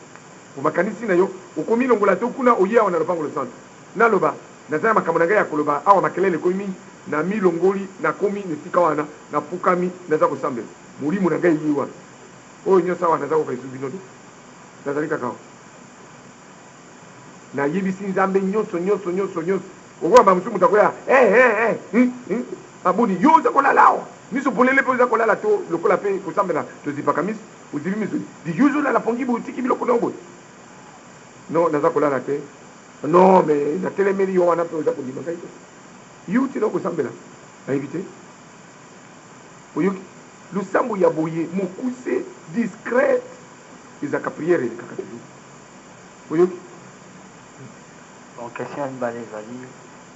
S1: po makanisi na yo okomilongola to kuna, oye awa na lopango losantu. Naloba naza na makambo na ngai ya koloba awa, makelele ekomi mingi, na milongoli, nakomi na esika wana, nafukami, naza kosambela, molimo na ngai eye wana. Oyo nyonso awa naza koka lisusu bino te, nazali kaka awa, nayebisi Nzambe nyonso, nyonso, nyonso, nyonso. Okoka ba mosusu moto akoya eh eh eh hum hum aboni yo oza kolala awa miso polele pe oza kolala to lokola pe kosambela tozipaka miso ozibi miso di yo ozolala pongi boye otiki biloko na yo boye non naza kolala te non mais natelemeli yo wana pe oza kondima ngai te yo uti na kosambela nayebi te oyoki losambo ya boye mokuse discrète ezalaka prière elekaka toujours oyoki.
S3: Bon question ya mibale ezali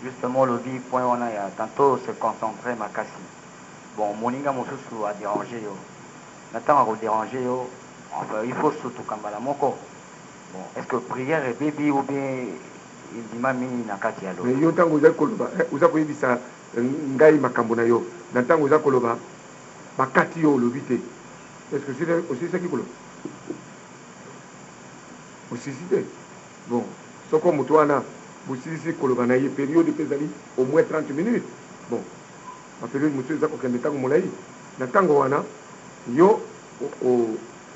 S3: justement olobi point wana ya tantot se concentrer makasi bon moninga mosusu a deranger yo na tango ako deranger yo enfin il faut sutuka mbala moko bon est ce que prière ebebi ou bien endimami na kati ya
S1: Mais yo ntango ozali koloba eh, oza koyebisa ngai makambo na yo na ntango oza koloba bakati yo olobi te est ce que osilisaki koloba osilisi te Bon soko moto wana bosilisi koloba na ye periode pe ezali au moins 30 minutes bon ba periode mosusu eza kokende tango molayi na tango wana yo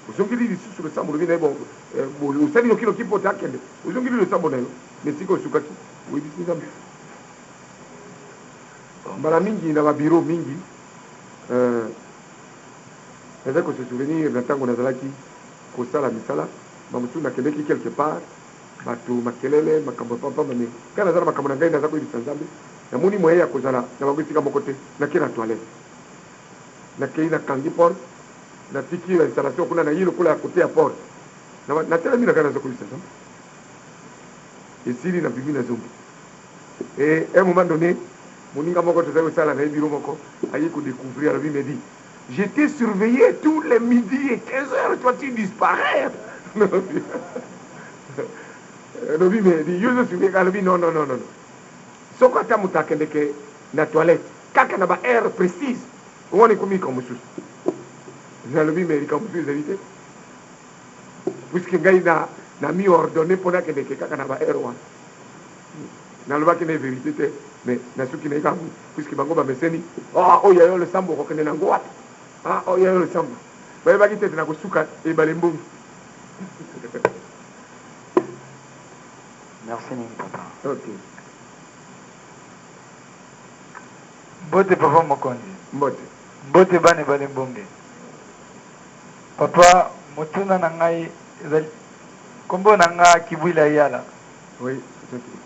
S1: ozongeli lisusu losambo olobi na ye bon osali noki noki po te akende ozongeli losambo na yo na esika osukaki oyebisi Nzambe mbala mingi na ba bureau mingi euh, nazali ko se souvenir na tango nazalaki kosala misala ba mosusu nakendeki quelque part batu makelele makambo ya pamba pamba mais nga naza na makambo na ngai naza koyebisa Nzambe namoni moyen ya kozala na bango esika moko te nake na toilette nakeyi nakangi porte natiki ba installation kuna naye lokola ya cote ya porte natelemi na ngai naza koyebisa Nzambe esili nabimi nazongi et un moment donné moninga moko tozali kosala na ye bureau moko aye ko decouvrir alobi mais dit J'etais surveille tous les midi et 15 heures toi tu disparais alobi mais yo ozo surveille alobi non non non non soko ata moto akendeke na toilette kaka na ba heure précise wana ekomi likambo mosusu nalobi mais likambo mosusu ezali te puisque ngai na na mi ordonne mpo nakendeke kaka na ba heure wana Nalobaki naye verite te mais nasuki naye kaka boye puisque bango bameseni ah oyo ya yo losambo okokende nango wapi ah oyo ya yo losambo bayebaki te ete nakosuka ebale mbongi.
S3: Merci mingi papa.
S1: Ok.
S5: Mbote papa mokonzi.
S1: Mbote.
S5: Mbote bana ebale mbonge. Papa motuna na ngai ezali kombo na nga Kibuila Yala.
S1: Oui, tozokende.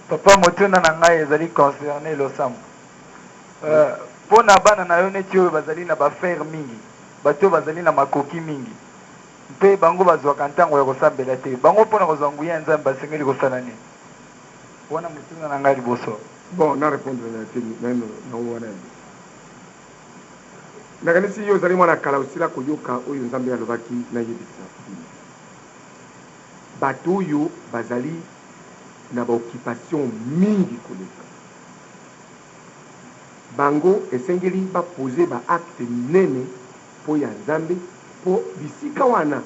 S5: Papa motuna na ngai ezali concerne losambo. Euh, mpo na bana na yo neti oyo bazali na bafere mingi, bato oyo bazali na makoki mingi, mpe bango bazwaka ntango ya kosambela te, bango mpo na kozwa nguya ya Nzambe basengeli kosala nini? Wana motuna na ngai liboso.
S1: Bon, na repondre na te nano na oyo wana ya liboso. Nakanisi yo ozali mwana kala osila koyoka oyo Nzambe alobaki nayebisa bino. Bato oyo bazali na ba occupations mingi koleka bango esengeli ba poser ba actes minene mpo ya Nzambe mpo bisika wana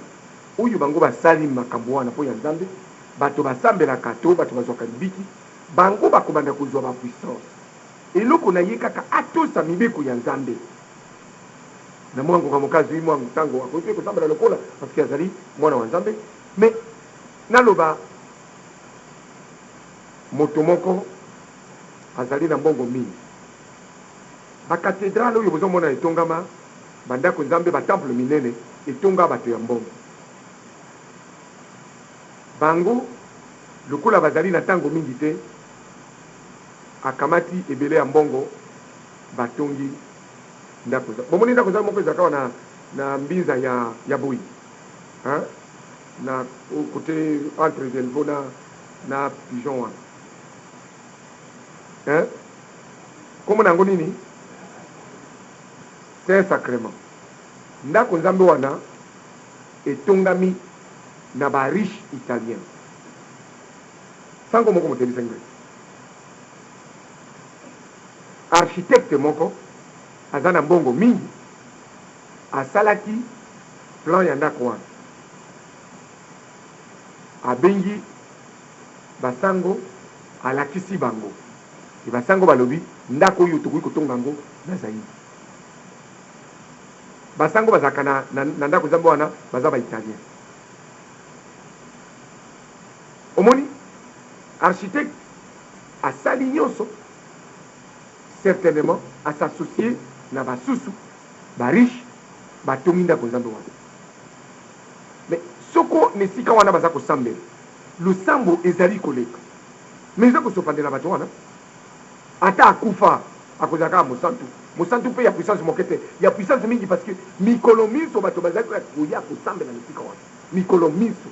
S1: oyo bango basali makambo wana mpo ya Nzambe bato basambelaka to bato bazwaka libiki bango bakobanda kozwa ba puissance eloko na ye kaka atosa mibeko ya Nzambe. Na mwa ngonga moke azui mwa ntango akoki mpe kosambela lokola parce que azali mwana wa Nzambe mais naloba moto moko azali na mbongo mingi ba cathedrale oyo bozomona etongama ba ndako Nzambe ba temple minene etonga bato ya mbongo bango lokola bazali na ntango mingi te akamati ebele ya mbongo batongi Ndako eza bomoni ndako eza moko ezalaka wana na mbinza ya ya boyi hein na cote entre Delvaux na na pigeon wana hein kombo na yango nini Saint Sacrement ndako nzambe wana etongami na ba riche italien sango moko moto ayebisaki ngai Architecte moko aza na mbongo mingi asalaki plan ya ndako wana. Abengi ba sango alakisi bango et ba sango balobi ndako oyo tokoki kotonga yango na Zaïre. Ba sango bazalaka na, na, na ndako nzambe wana baza ba Italiens. Omoni? Architecte asali nyonso, certainement a s'associer na basusu ba riche batongi ndako nzambe wana. Mais soko na esika wana baza kosambela, losambo ezali koleka, mais eza kosopandela bato wana. Ata akufa akozala kaka mosantu, mosantu mpe ya puissance moke te, ya puissance mingi, parce que mikolo minso bato bazali koya kosambela na esika wana, mikolo minso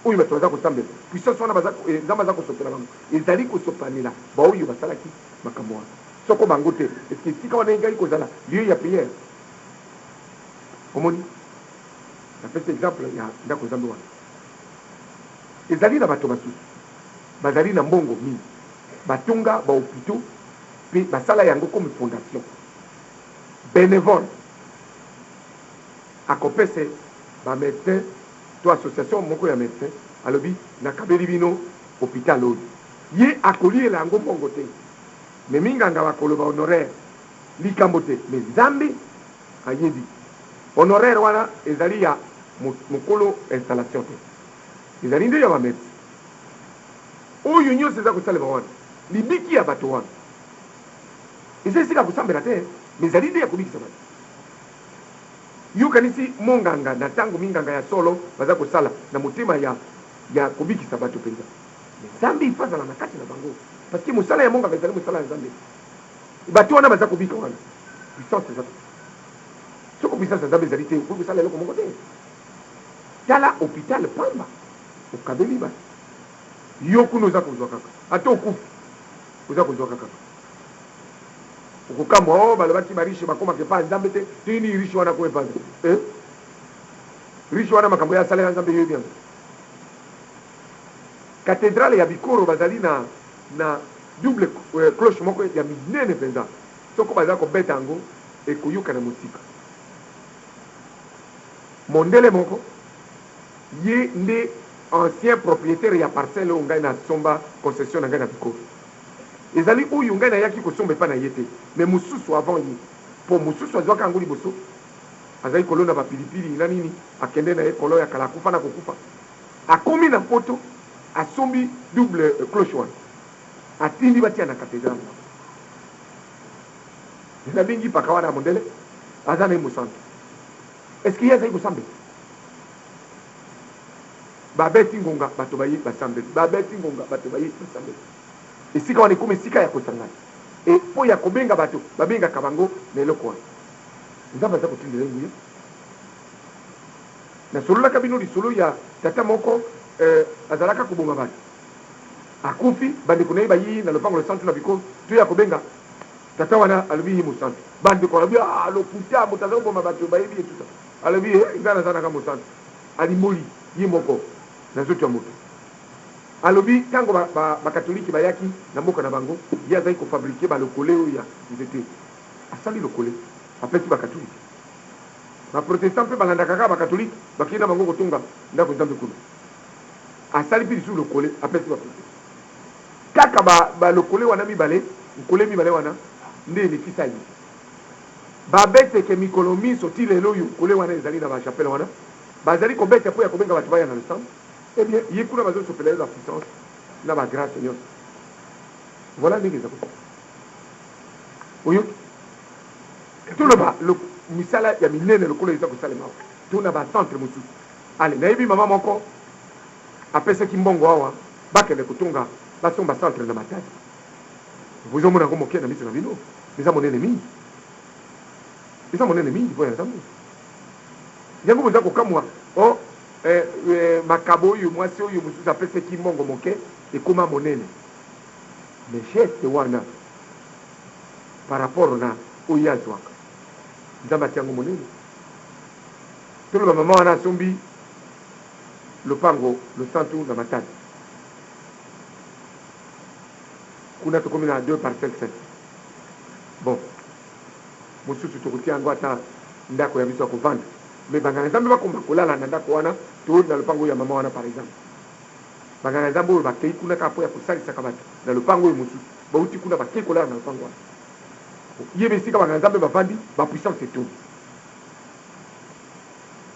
S1: oyo bato baza kosambela, puissance wana baza, Nzambe aza kosopela bango, ezali kosopanela baoyo basalaki makambo wana. Soko bango te, est-ce que esika wana engaki kozala lieu ya prière? Omoni, napesi exemple ya ndako Nzambe wana. Ezali na bato basusu bazali na mbongo mingi, batonga ba hopitaux pe basala yango comme fondation benevole. Akopese ba medecins to association moko ya medecins, alobi nakabeli bino hopital oyo. Ye akoliela yango mbongo te, mais minganga bakoloba honoraire, likambo te, mais Nzambe ayebi honoraire wana ezali ya mokolo installation te, ezali nde ya ba medecins. Oyo nyonso eza kosalema wana, libiki ya bato wana eza esika ya kosambela te, mais ezali nde ya kobikisa bato. Yo okanisi monganga na tango minganga ya solo baza kosala na motema ya ya kobikisa bato penza, mais Nzambe il faut azala na kati na bango, parce que mosala ya monganga ezali mosala ya Nzambe. Bato wana baza kobika wana, puissance eza. Soko puissance ya Nzambe ezali te, okoki kosala eloko moko te. Tala hopital pamba, okabeli bato, yo kuna oza kozwa kaka, ata okufi oza kozwa kaka. Okokamwa, oh, balobaki ba riche bakomaka epai ya Nzambe te, ndenge nini riche wana akoma epai ya Nzambe? Eh? Riche wana makambo ye asalela Nzambe yoyebi yango? Cathedrale ya Bikoro bazali na na double cloche moko ya minene penza, soko baza kobeta yango ekoyokana mosika. Mondele moko ye nde ancien proprietaire ya parcelle oyo ngai nasomba concession na ngai na Bikoro. Ezali oyo ngai nayaki kosomba epai na ye te, mais mosusu avant ye, po mosusu azuaka yango liboso, azali kolona ba pilipili na nini, akende na ye colon ya kala, akufa na kokufa, akomi na poto, asombi double cloche wana, atindi batia na cathedrale wana. Nabengi paka wana ya mondele, aza na ye mosantu. Est-ce que ye azali kosambela? Babeti ngonga, bato baye basambeli. Babeti ngonga, bato baye basambeli. Esika wana ekomi esika ya kosangana. E mpo ya kobenga bato, babengaka bango na eloko wana. Nzambe aza kotindela ye nguya. Nasololaka bino lisolo ya tata moko eh, azalaka koboma bato. Akufi, bandeko na ye bayi na lopango losantu na bikolo, toya kobenga tata wana, alobi ye mosantu. Bandeko balobi, ah, lokuta, moto aza koboma bato, bayebi ye tuta. Alobi, eh, ngai naza naka mosantu. Alimboli ye moko na nzoto ya moto. Alobi tango ba, ba, ba-Katoliki bayaki na mboka na bango, ye azalaki ko-fabriquer ba-lokole oyo ya nzete. Asali lokole, apesi ba-Katoliki. Ba-Protestant mpe balandaka kaka ba-Katoliki, bakei na bango kotonga ndako-nzambe kuna. Asali mpe lisusu lokole, apesi ba-Protestant. Kaka ba, ba-lokole wana mibale, nkole mibale wana nde elekisa ye. Babeteke mikolo minso tii lelo oyo, nkole wana ezali na ba-chapelle wana, bazali kobeta mpo ya kobenga bato baya na losambo. Eh bien, ye kuna bazo sopela ye ba puissance na ba grace nionso. Voilà ndenge eza kosala. Oyoki? Toloba misala ya minene lokola eza kosalema awa to na ba centre mosusu. Allez, nayebi mama moko apesaki mbongo awa bakende kotonga basomba centre na Matadi. Bozomona yango moke na miso na bino, eza monene mingi. Eza monene mingi mpo ya Nzambe. Yango boza kokamwa oh, Eh, eh, makabo oyo mwasi oyo mosusu apesaki mbongo moke ekoma monene. Mais geste wana par rapport na oyo ye azwaka, Nzambe atia yango monene. Toloba mama wana asombi lopango losantu na Matadi. Kuna tokomi na deux parcelles 7. Bon, mosusu tokotia yango ata ndako ya biso ya kovanda. Mais ba nganga nzambe bakoma kolala na ndako wana to na lopango oyo ya mama wana par exemple. Ba nganga nzambe oyo bakeyi kuna kaka po ya kosalisaka bato na lopango oyo mosusu bawuti kuna bakeyi kolala na lopango wana. Yeba esika ba nganga nzambe bavandi ba puissance etondi.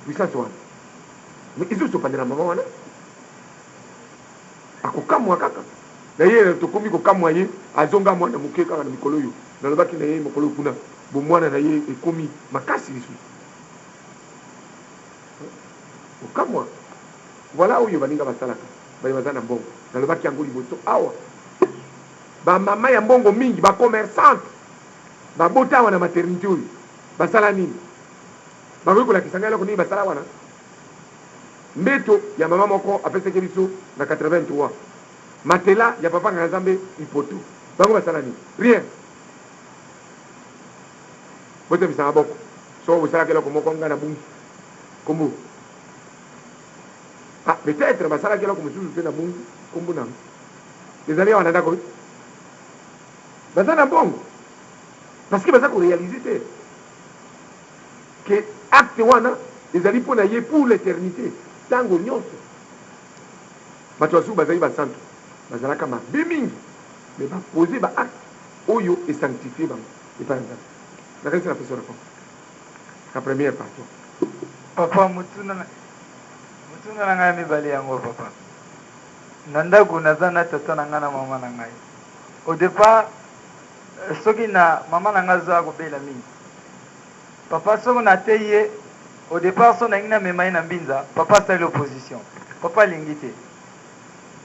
S1: Puissance wana mais ezo sopandela mama wana akokamwa kaka. Na ye tokomi kokamwa ye, azonga mwana moke kaka na mikolo oyo. Nalobaki na ye mokolo oyo kuna, bomwana na ye ekomi makasi lisusu. Kokamwa. Voilà oyo baninga basalaka, baye baza na mbongo. Nalobaki yango liboso awa. Ba mama ya mbongo mingi, ba commerçantes, babota awa na maternite oyo, basala nini? Bakoki kolakisa ngai eloko nini basala wana? Mbeto ya mama moko apesaki biso na 83, matelas ya papa Nganga Nzambe Ipoto. Bango basala nini? Rien. Botemisa maboko soko bosalaka eloko moko ngai nabungi kombo. Ah, peut-être basalaki eloko mosusu mpe nabungi kombo na yango. Ezali awa na ndako oyo. Baza na mbongo parce que baza ko realiser te que acte wana ezali mpo na ye pour l'eternite, tango nionso. Bato basusu bazali basantu, bazalaka mabe mingi mais ba poser ba actes oyo e sanctifier bango epai ya Nzambe. Nakanisi napesi yo reponse na première partie wana.
S5: Papa motuna na motuna na ngai ya mibale yango oyo papa. Na ndaku naza na tata na ngai na mama na ngai. Au depart soki na mama na ngai aza kobela mingi papa soki na teyi ye au depart soki nalingi na mema ye na mbinza papa asali opposition papa alingi te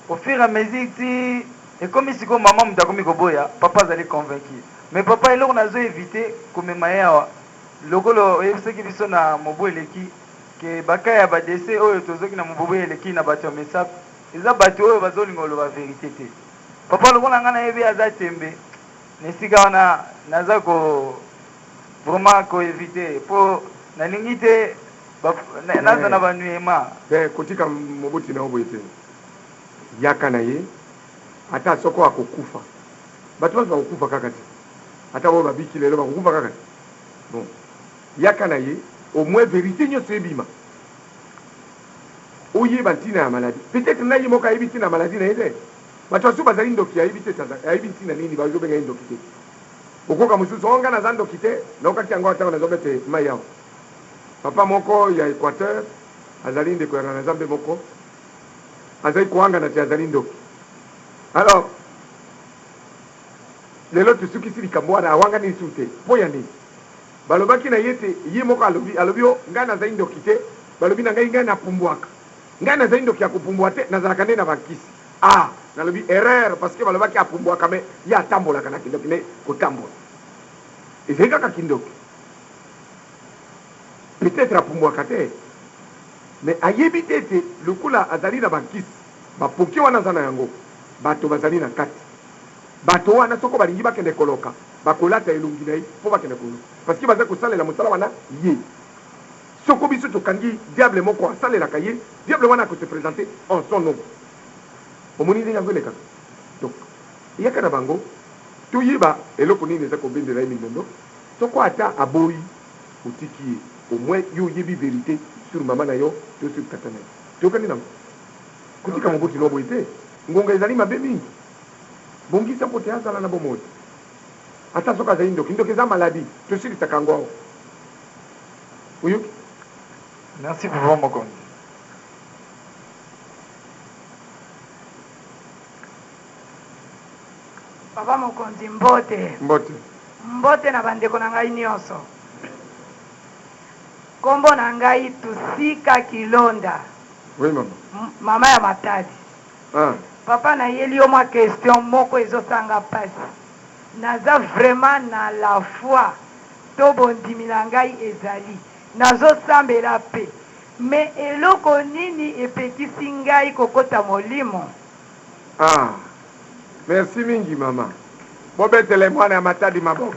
S5: au fur et à mesure ti ekomi sikoyo mama moto akomi koboya papa azali convaincu mais papa eloko nazo eviter komema ye awa lokola oyebisaki biso na mobu eleki ke ba cas ya ba decès oyo tozwaki na mobu eleki na bato ya mesap eza bato oyo bazolinga koloba verite te Papa lokola nga nayebi aza tembe na esika wana naza ko vraiment ko eviter po nalingi te naza na ba nuema.
S1: Te kotika moboti na yo boye te yaka na ye ata soko akokufa bato banso bakokufa kaka te ata oyo babiki lelo bakokufa kaka te bon yaka na ye au moins verite nyonso ebima oyeba ntina ya maladie peut-etre na ye moko ayebi ntina ya maladie na ye te bato basusu bazali ndoki ayebi te ayebi ntina nini bazobenga ye ndoki te okoka mosusu o nga naza ndoki te naokaki yango ntango nazobete mai awa papa moko ya Equateur azali ndeko ya nganga nzambe moko azali koangana te azali ndoki alors lelo tosukisi likambo wana awangani lisusu te mpo ya nini Balobaki na ye ete, Ye moko alobi, alobi, Oh, ngai nazali ndoki te. Balobi na ngai, ngai napumbwaka. Ngai nazali ndoki ya kopumbwa te, nazalaka nde na bankisi. Ah, nalobi, erreur, parce que balobaki apumbwaka, mais ye atambolaka na kindoki nde kotambola. Ezali kaka kindoki. Peut-etre apumbwaka te, mais ayebi te ete lokola azali na bankisi, bapoke wana aza na yango, bato bazali na kati. Bato wana soko balingi bakende koloka, bakolata elongi na ye mpo bakende koluka parce que baza kosalela mosala wana ye. Soko biso tokangi diable moko asalelaka ye, diable wana ako se presenter en son nom. Omoni ndenge yango elekaka? Donc yaka na bango toyeba eloko nini eza kobendela ye mindondo. Soko ata aboyi otiki ye, au moins yo oyebi verite sur mama na yo to sur tata na yo. Toyokani nango? Kotika moboti na yo boye te. Ngonga ezali mabe mingi. Bongisa mpo te azala na bomoi. Ata soki azali ndoki. Ndoki eza maladie. Tosilisaka yango awa. Oyoki?
S5: Merci papa mokonzi.
S6: Papa mokonzi mbote.
S1: Mbote.
S6: Mbote na bandeko na ngai nyonso. Kombo na ngai Tusika Kilonda.
S1: Oui mama.
S6: Mama ya Matadi.
S1: Ah.
S6: Papa nayeli yo mwa question moko ezosala nga pasi. Naza vraiment na la foi to bondimi na ngai ezali. Nazo sambela pe. Mais eloko nini epekisi ngai kokota molimo?
S1: Ah. Merci mingi mama. Bobetele mwana ya Matadi maboko.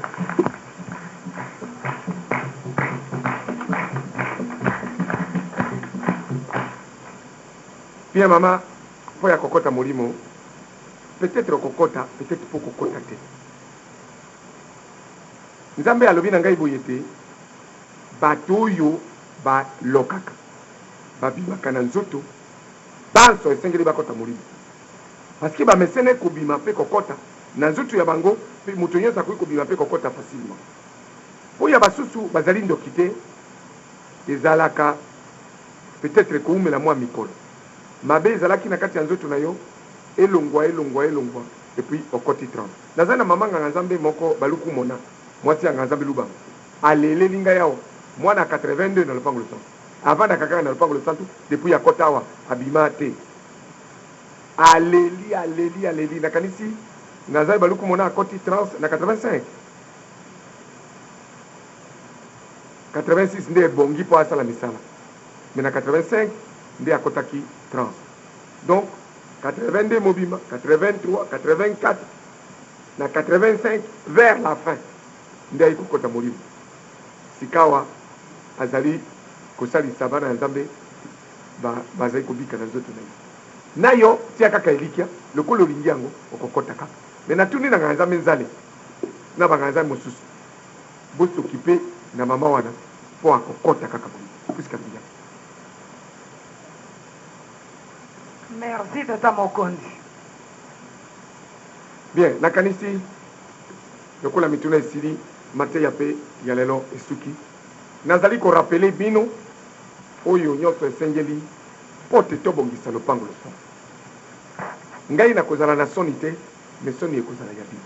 S1: Bien mama, mpo ya kokota molimo, peut-etre okokota, peut-etre mpo okokota te. Nzambe alobi na ngai boye ete bato oyo balokaka, babimaka na nzoto, banso esengeli bakota molimo. Parce que bamesene kobima mpe kokota na nzoto ya bango, mpe moto nyonso akoki kobima mpe kokota facilement. Mpo ya basusu bazali ndoki te, ezalaka Peut etre ekoumela mua mikolo. Mabe ezalaki na kati ya nzoto na yo. Elongwa, elongwa, elongwa et puis okoti transe. Naza na mama nganga nzambe moko Baluku Mona, mwasi ya nganga nzambe Lubanga. Aleleli ngai awa, mwana ya 82 na lopango losantu. Avandaka kaka na lopango losantu depuis akota awa abima te. Aleli, aleli, aleli. Nakanisi nganga nzambe Baluku Mona akoti transe na 85. 86 nde ebongi mpo asala misala. Mais na 85 nde akotaki transe. Donc 82 mobimba, 83, 84 na 85 vers la fin nde ayi kokota molimo. Sikawa azali kosalisa bana ya Nzambe ba bazali kobika na nzoto na ye. Na yo tia kaka elikya, lokola olingi yango okokota kaka. Mais natuni na nganga Nzambe Nzale na ba nganga Nzambe mosusu bo s'occuper na mama wana po akokota kaka molimo puisque alingi yango.
S6: Merci tata mokonzi.
S1: Bien, nakanisi lokola mituna esili, mateya pe ya lelo esuki. Nazali ko rappeler bino oyo nionso esengeli po te tobongisa lopango losantu. Ngai nakozala na soni te, mais soni ekozala ya bino.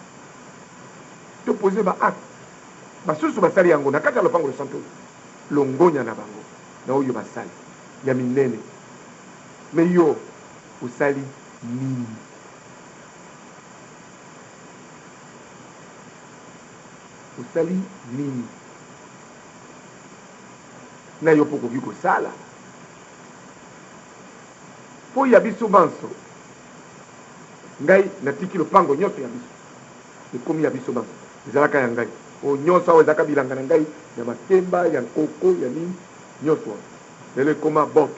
S1: To poser ba actes. Basusu basali yango na kati ya lopango losantu oyo. Longonya na bango na oyo basali ya minene. Mais yo osali nini? Osali nini? Na yo mpe okoki kosala mpo ya biso banso. Ngai natiki lopango nyonso ya biso, ekomi ya biso banso. Ezalaka ya ngai. Oyo nyonso awa ezalaka bilanga na ngai ya makemba, ya nkoko, ya nini, nyonso wana. Lelo ekoma box.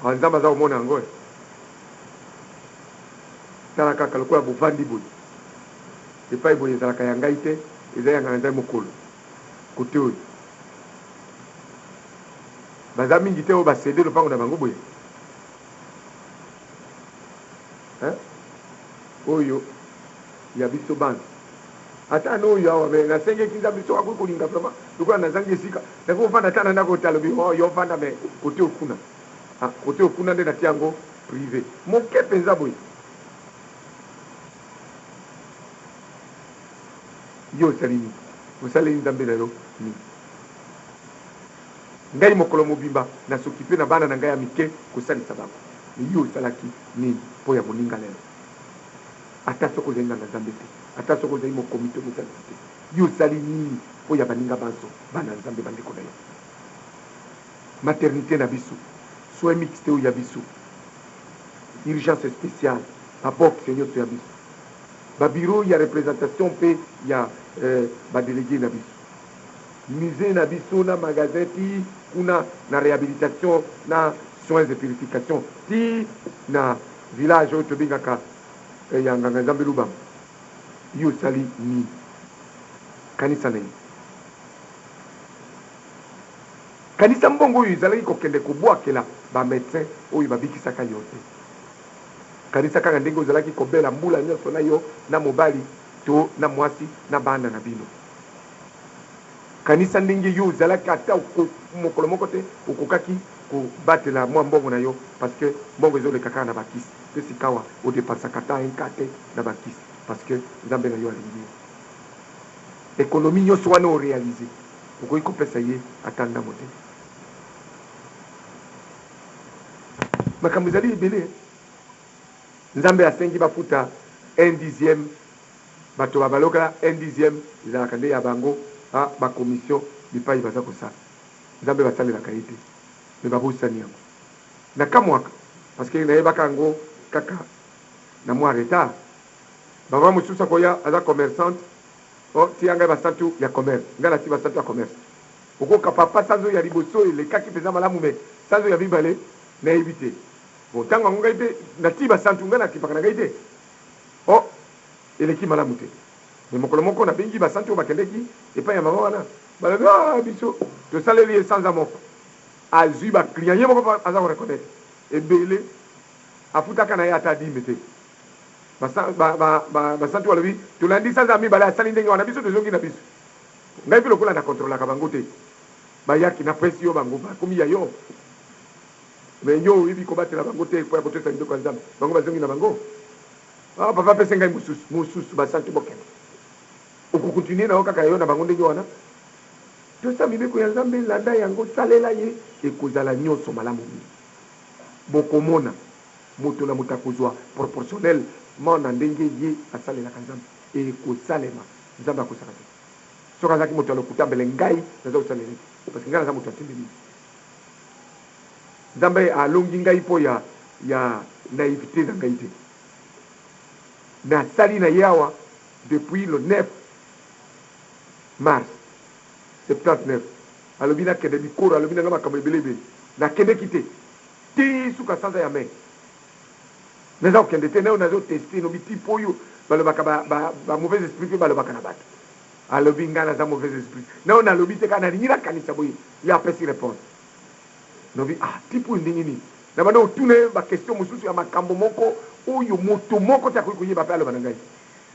S1: Ah, Nzambe aza komona yango eh. Tala kaka lokola bovandi boye. Epai boye ezalaka ya ngai te, eza ya nganga Nzambe mokolo. Kote oyo. Baza mingi te oyo ba ceder lopango na bango boye. Hein? Oyo ya biso banso. Ata na oyo awa mais nasengeki Nzambe soki akoki kolinga vraiment lokola nazangi esika nakoki kovanda ata na ndako te alobi oh yo vanda mais kote oyo kuna ah kote oyo kuna nde natia yango prive moke penza boye yo osali nini osaleli Nzambe na yo nini ngai mokolo mobimba na s'occuper na bana na ngai ya mike kosalisa bango mais yo osalaki nini mpo ya moninga lelo Ata soki ozali nganga-nzambe te, ata soki ozali mokomi to mosalisi te, yo osali nini mpo ya baninga banso, bana ya Nzambe, bandeko na yo? Maternite na biso, soins mixtes oyo ya biso, urgence speciale, ba boxes nionso ya biso, ba bureaux ya representation mpe ya ba delegues na biso, musee na biso na magasin tii kuna na rehabilitation na soins et purification tii na village oyo tobengaka ya nganga nzambe Lubamba, yo osali nini? Kanisa naino. Kanisa mbongo oyo ezalaki kokende kobwakela ba medecins oyo babikisaka yo te. Kanisa kaka ndenge ozalaki kobela mbula nyonso na yo na mobali to na mwasi na bana na bino. Kanisa ndenge yo ozalaki ata mokolo moko te okokaki kobatela mwa mbongo na yo parce que mbongo ezoleka kaka na ba kisi pe sikawa o depensaka ata un cas te na ba kisi parce que Nzambe na yo alingi yo. Economie nionso wana o realiser okoki kopesa ye ata ndambo te. Makambo ezali ebele. Nzambe asengi bafuta un dixième Bato ba baloka un dixième ezalaka nde ya bango ba ba commission bipayi baza kosala. Nzambe basalelaka ye te mais babosani yango. Nakamwaka parce que nayebaka yango kaka na mua retard. Maman mosusu akoya aza commerçante oh tia ngai ba santu ya commerce ngai natie ba santu ya commerce. Okoka papa sanza oyo ya liboso elekaki penza malamu mais sanza oyo ya mibale nayebi te. Bon tango yango ngai pe natii ba santu ngai nakipaka na ngai te. Oh eleki malamu te. Mais mokolo moko nabengi ba santu oyo bakendeki epai ya mama wana, balobi ah biso tosaleli ye sanza moko azui ba clients ye moko aza ko reconnaitre ebele afutaka na ye ata dime te. Ba ba santu balobi tolandi sanza ya mibale asali ndenge wana biso tozongi na biso. Ngai pe lokola na controlaka bango te bayaki napesi yo bango bakomi ya yo mais yo oyebi kobatela bango te po ya kotosa mibeko ya Nzambe bango bazongi na bango. Ah papa pesa ngai mosusu, mosusu basantu bokende. Oko continuer na yo kaka yo na bango ndenge wana? Tosa mibeko ya Nzambe, landa yango, salela ye, ekozala nionso malamu mingi. Bokomona, moto na moto akozua proportionnellement na ndenge ye asalelaka Nzambe. Ekosalema. Nzambe akosaka te. Soki azalaki moto ya lokuta mbele ngai naza kosalela ye te. Parce que ngai naza moto ya ntembe mingi. Nzambe alongi ngai mpo ya ya naïveté na ngai te. Nasali na ye awa depuis le 9 mars 79. Alobi nakende bikoro, alobi na ngai makambo ebele ebele. Nakendeki te ti suka sanza ya mai. Naza kokende te, nayo nazo tester nobi type oyo balobaka ba ba ba mauvais esprit pe balobaka na bato. Alobi ngai naza mauvais esprit. Nayo nalobi te kaka nalingi nakanisa boye ye apesi reponse. Nalobi ah type oyo ndenge nini? Nabanda kotuna ye ba question mosusu ya makambo moko oyo moto moko te akoki koyeba pe aloba na ngai.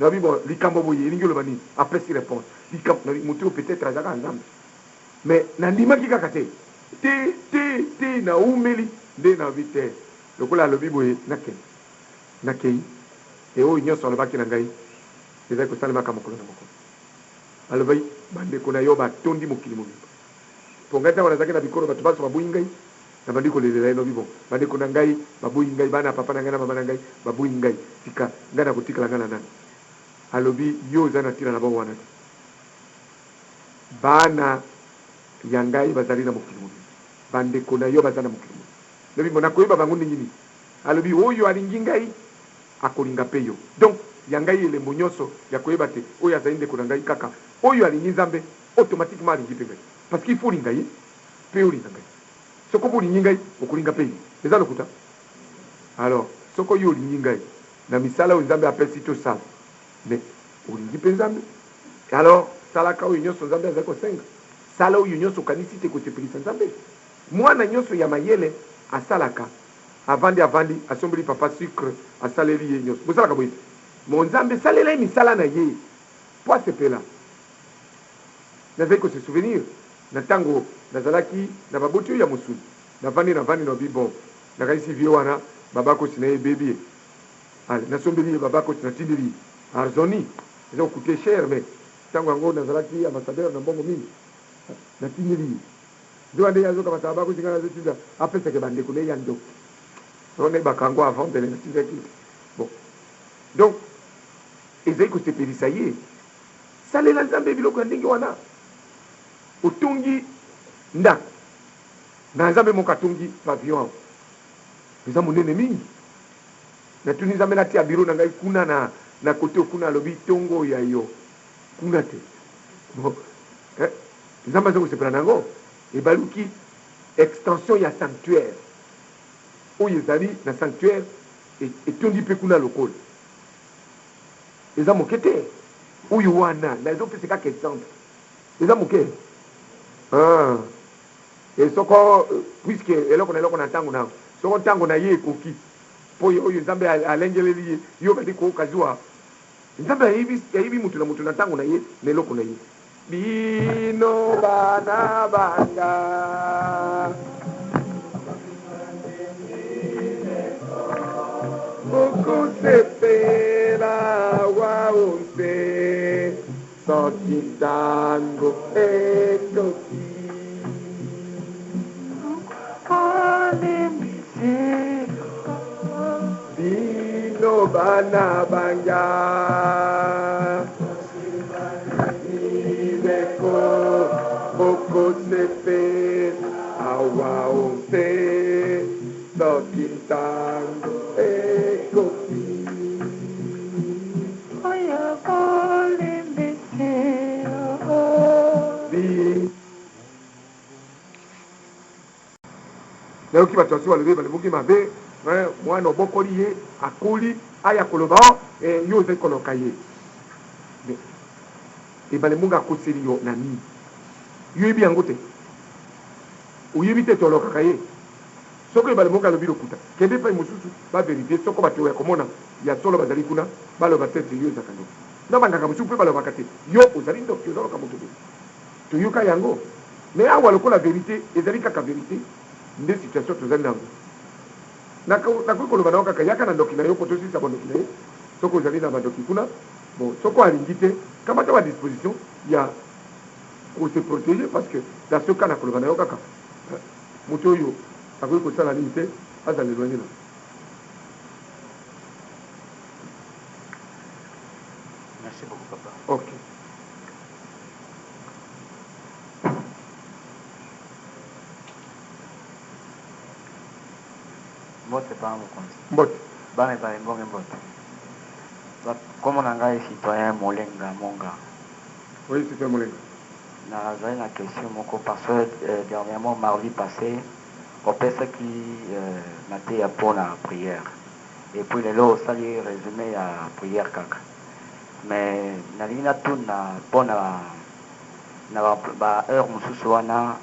S1: Nalobi bon likambo boye elingi oloba nini? Apesi reponse. Likambo nalobi moto oyo peut etre aza kaka Nzambe. Mais nandimaki kaka te. Te te te nawumeli nde nalobi te lokola alobi boye nakende. Nakeyi et oyo nionso alobaki na ngai ezali kosalemaka mokolo na mokolo. Alobi bandeko na yo batondi mokili mobimba. Po ngai tango nazalaki na bikolo bato banso baboyi ngai, nabandi kolelela ye, nalobi, Bon, bandeko na ngai baboyi ngai, bana ya papa na ngai na mama na ngai baboyi ngai, sika ngai nakotikala ngai na nani? Alobi, Yo ozali na tina na bango wana te. Bana ya ngai bazali na mokili mobimba, bandeko na yo bazali na mokili mobimba. Nalobi, Bon, nakoyeba bango ndenge nini? Alobi, Oyo alingi ngai, akolinga pe yo. Donc, ya ngai elembo nionso ya koyeba te oyo azali ndeko na ngai kaka oyo alingi Nzambe, automatiquement alingi pe ngai. Parce qu'il faut olinga ye pe olinga ngai. Soko bolingi ngai, okolinga pe ye. Eza lokuta? Alors, soko yo olingi ngai na misala oyo Nzambe apesi tosala, mais olingi pe Nzambe. Alors, salaka oyo nionso Nzambe azali kosenga. Sala oyo nionso okanisi te ekosepelisa Nzambe. Mwana nionso ya mayele asalaka Avandi avandi asombeli papa sucre asaleli ye nioso bosalaka boye te mon nzambe salela ye misala na ye po asepela nazali ko se souvenir na tango nazalaki na baboti oyo ya mosuni navandi navandi nalobi bon nakanisi vieux wana babakosi na ye ebebi ye ale nasombeli ye babakosi natindeli ye arzoni eza ko coute cher mais tango yango nazalaki ambassadeur na mbongo mingi natindeli ye Nzoka nde ye azo kamata ba kosi nga nazo tinda apesake ba ndeko naye ya ndoki soki nayebaka yango avant mbele natindaki ye te bon donc ezali kosepelisa ye salela nzambe biloko ya ndenge wana otongi ndako na nzambe moko atongi pavillon awa eza monene mingi natuni nzambe natia biro na ngai kuna na na kote kuna alobi tongo ya yo kuna te bon eh, Nzambe aza kosepela na yango? Ebaluki extension ya sanctuaire oyo ezali na sanctuaire etondi mpe kuna lokola. Eza moke te oyo wana nazo pesa kaka exemple eza moke ah et soko puisque eloko na eloko na ntango na yango soko ntango na ye ekoki mpo oyo Nzambe alengeleli ye yo obandi koyoka zuwa Nzambe ayebi ayebi moto na moto na ntango na ye na eloko na ye. Bino bana banga. Bokosepela awa o nse soki ntango ekoki. Bino bana banga. Mibeko bokosepela awa o nse soki ntango ekoki.
S6: Oyo bolimbisi
S1: Nayoki bato basusu balobi baloboki mabe eh, mwana obokoli ye akoli aya koloba oh, eh, yo ozali koloka ye mais ebale mbongo akoseli yo na nini? Yo oyebi yango te? Oyebi te tolokaka ye? Soko ebale mbongo alobi lokuta, kende epai mosusu ba verifier soko bato ya komona ya solo bazali kuna baloba te te yo ozalaka ndoki. Na banganga mosusu mpe balobaka te yo ozali ndoki ozaloka moto boye. Toyoka yango mais awa lokola verite ezali kaka verite nde situation tozali na yango. Nakoki koloba na yo kaka yaka na ndoki na yo mpo tosilisa bondoki na ye. Soki ozali na bandoki kuna, bon, soko alingi te, kamata ba disposition ya ko se proteger, parce que dans ce cas nakoloba na yo kaka moto oyo akoki kosala nini te, azala eloigner na.
S4: Merci beaucoup papa.
S1: Ok.
S3: Mbote papa mokonzi.
S1: Mbote.
S3: Bana ebale mbonge mbote. Kombo na ngai citoyen Molenga Monga.
S1: Oui, citoyen Molenga.
S3: Nazali na question moko parce que dernièrement mardi passé opesaki mateya mpona prière et puis lelo osali résumé ya prière kaka, mais nalingi natuna mpona na ba heure mosusu wana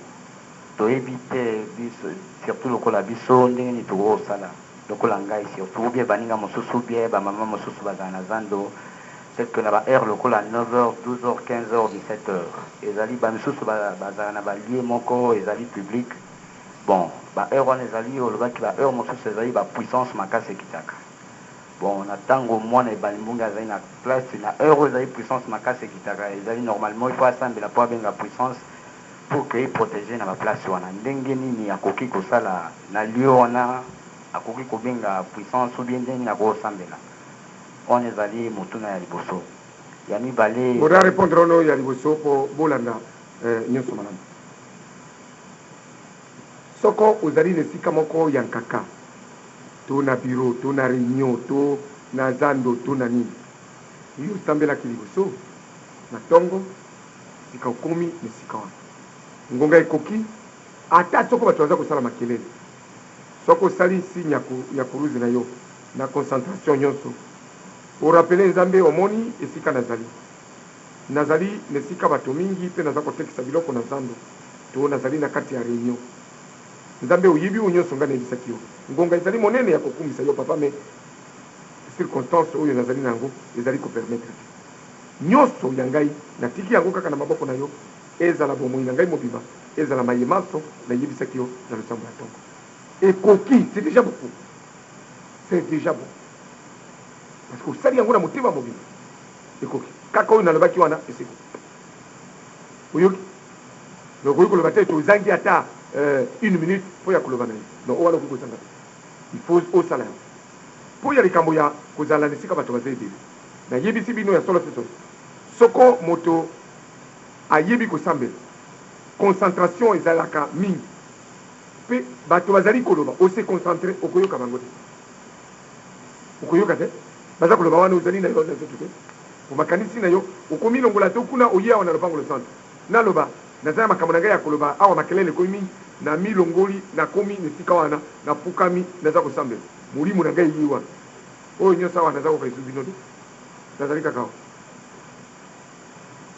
S3: toyebi te biso, surtout lokola biso ndenge nini tokosala, lokola ngai surtout ou bien baninga mosusu ou bien bamama mosusu bazala na zando, peut-être que na ba heure lokola 9h, 12h, 15h, 17h ezali bamisusu bazala na balieu moko ezali public. Bon, ba heure wana ezali, olobaki ba heure mosusu ezali ba puissance makasi ekitaka. Bon, na ntango mwana ebali mbonge azali na place na heure oyo ezali puissance makasi ekitaka, ezali normalement il faut asambela mpo abenga puissance pour que protéger na baplace wana. Ndenge nini akoki kosala na lieu wana? Akoki kobenga puissance ou bien ndenge nini akosambela wana? Ezali motuna ya liboso. Ya mibale,
S1: Bona répondre ono ya liboso mpo bolanda nyonso malamu. Soko ozali na esika moko ya nkaka, to na bureau, to na réunion, to na zando, to na nini, yo osambelaki liboso na ntongo, sika okomi na esika wana, ngonga ekoki, ata soko bato baza kosala makelele, soko osali signe ya kuruze na yo na concentration nyonso, orappeler Nzambe: omoni esika nazali, nazali na esika bato mingi mpe naza kotekisa biloko na zando, to nazali na kati ya réunion. Nzambe, oyebi oyo nyonso ngai nayebisaki yo. Ngonga ezali monene ya kokumisa yo papa, mais circonstance oyo nazali na yango ezali kopermettre te. Nyonso ya ngai natiki yango kaka na maboko na yo, ezala bomoi na ngai mobimba, ezala maye manso nayebisaki yo na losambo ya ntongo. Ekoki, c'est déjà beaucoup, c'est déjà beaucoup, parce que osali yango na motema mobimba. Ekoki kaka oyo nalobaki wana, eseko oyoki. Donc okoki koloba te tozangi ata une minute mpo ya koloba na ye. Non, oyo wana okoki kozanga te, il faut osala yango. Mpo ya likambo ya kozala na esika bato baza ebele, nayebisi bino ya solo se solo, soko moto ayebi kosambela, concentration ezalaka mingi, mpe bato bazali koloba, ose concentre, okoyoka bango te, okoyoka te baza koloba wana. Ozali na yo na nzoto te, po makanisi na yo okomilongola to kuna, oye awa na lopango losantu, naloba naza na makambo na ngai ya koloba awa, makelele ekomi mingi, na milongoli, nakomi na esika wana, nafukami, naza kosambela, molimo na ngai eyi wana. Oyo nyonso awa naza koka esu bino te, nazali kaka awa,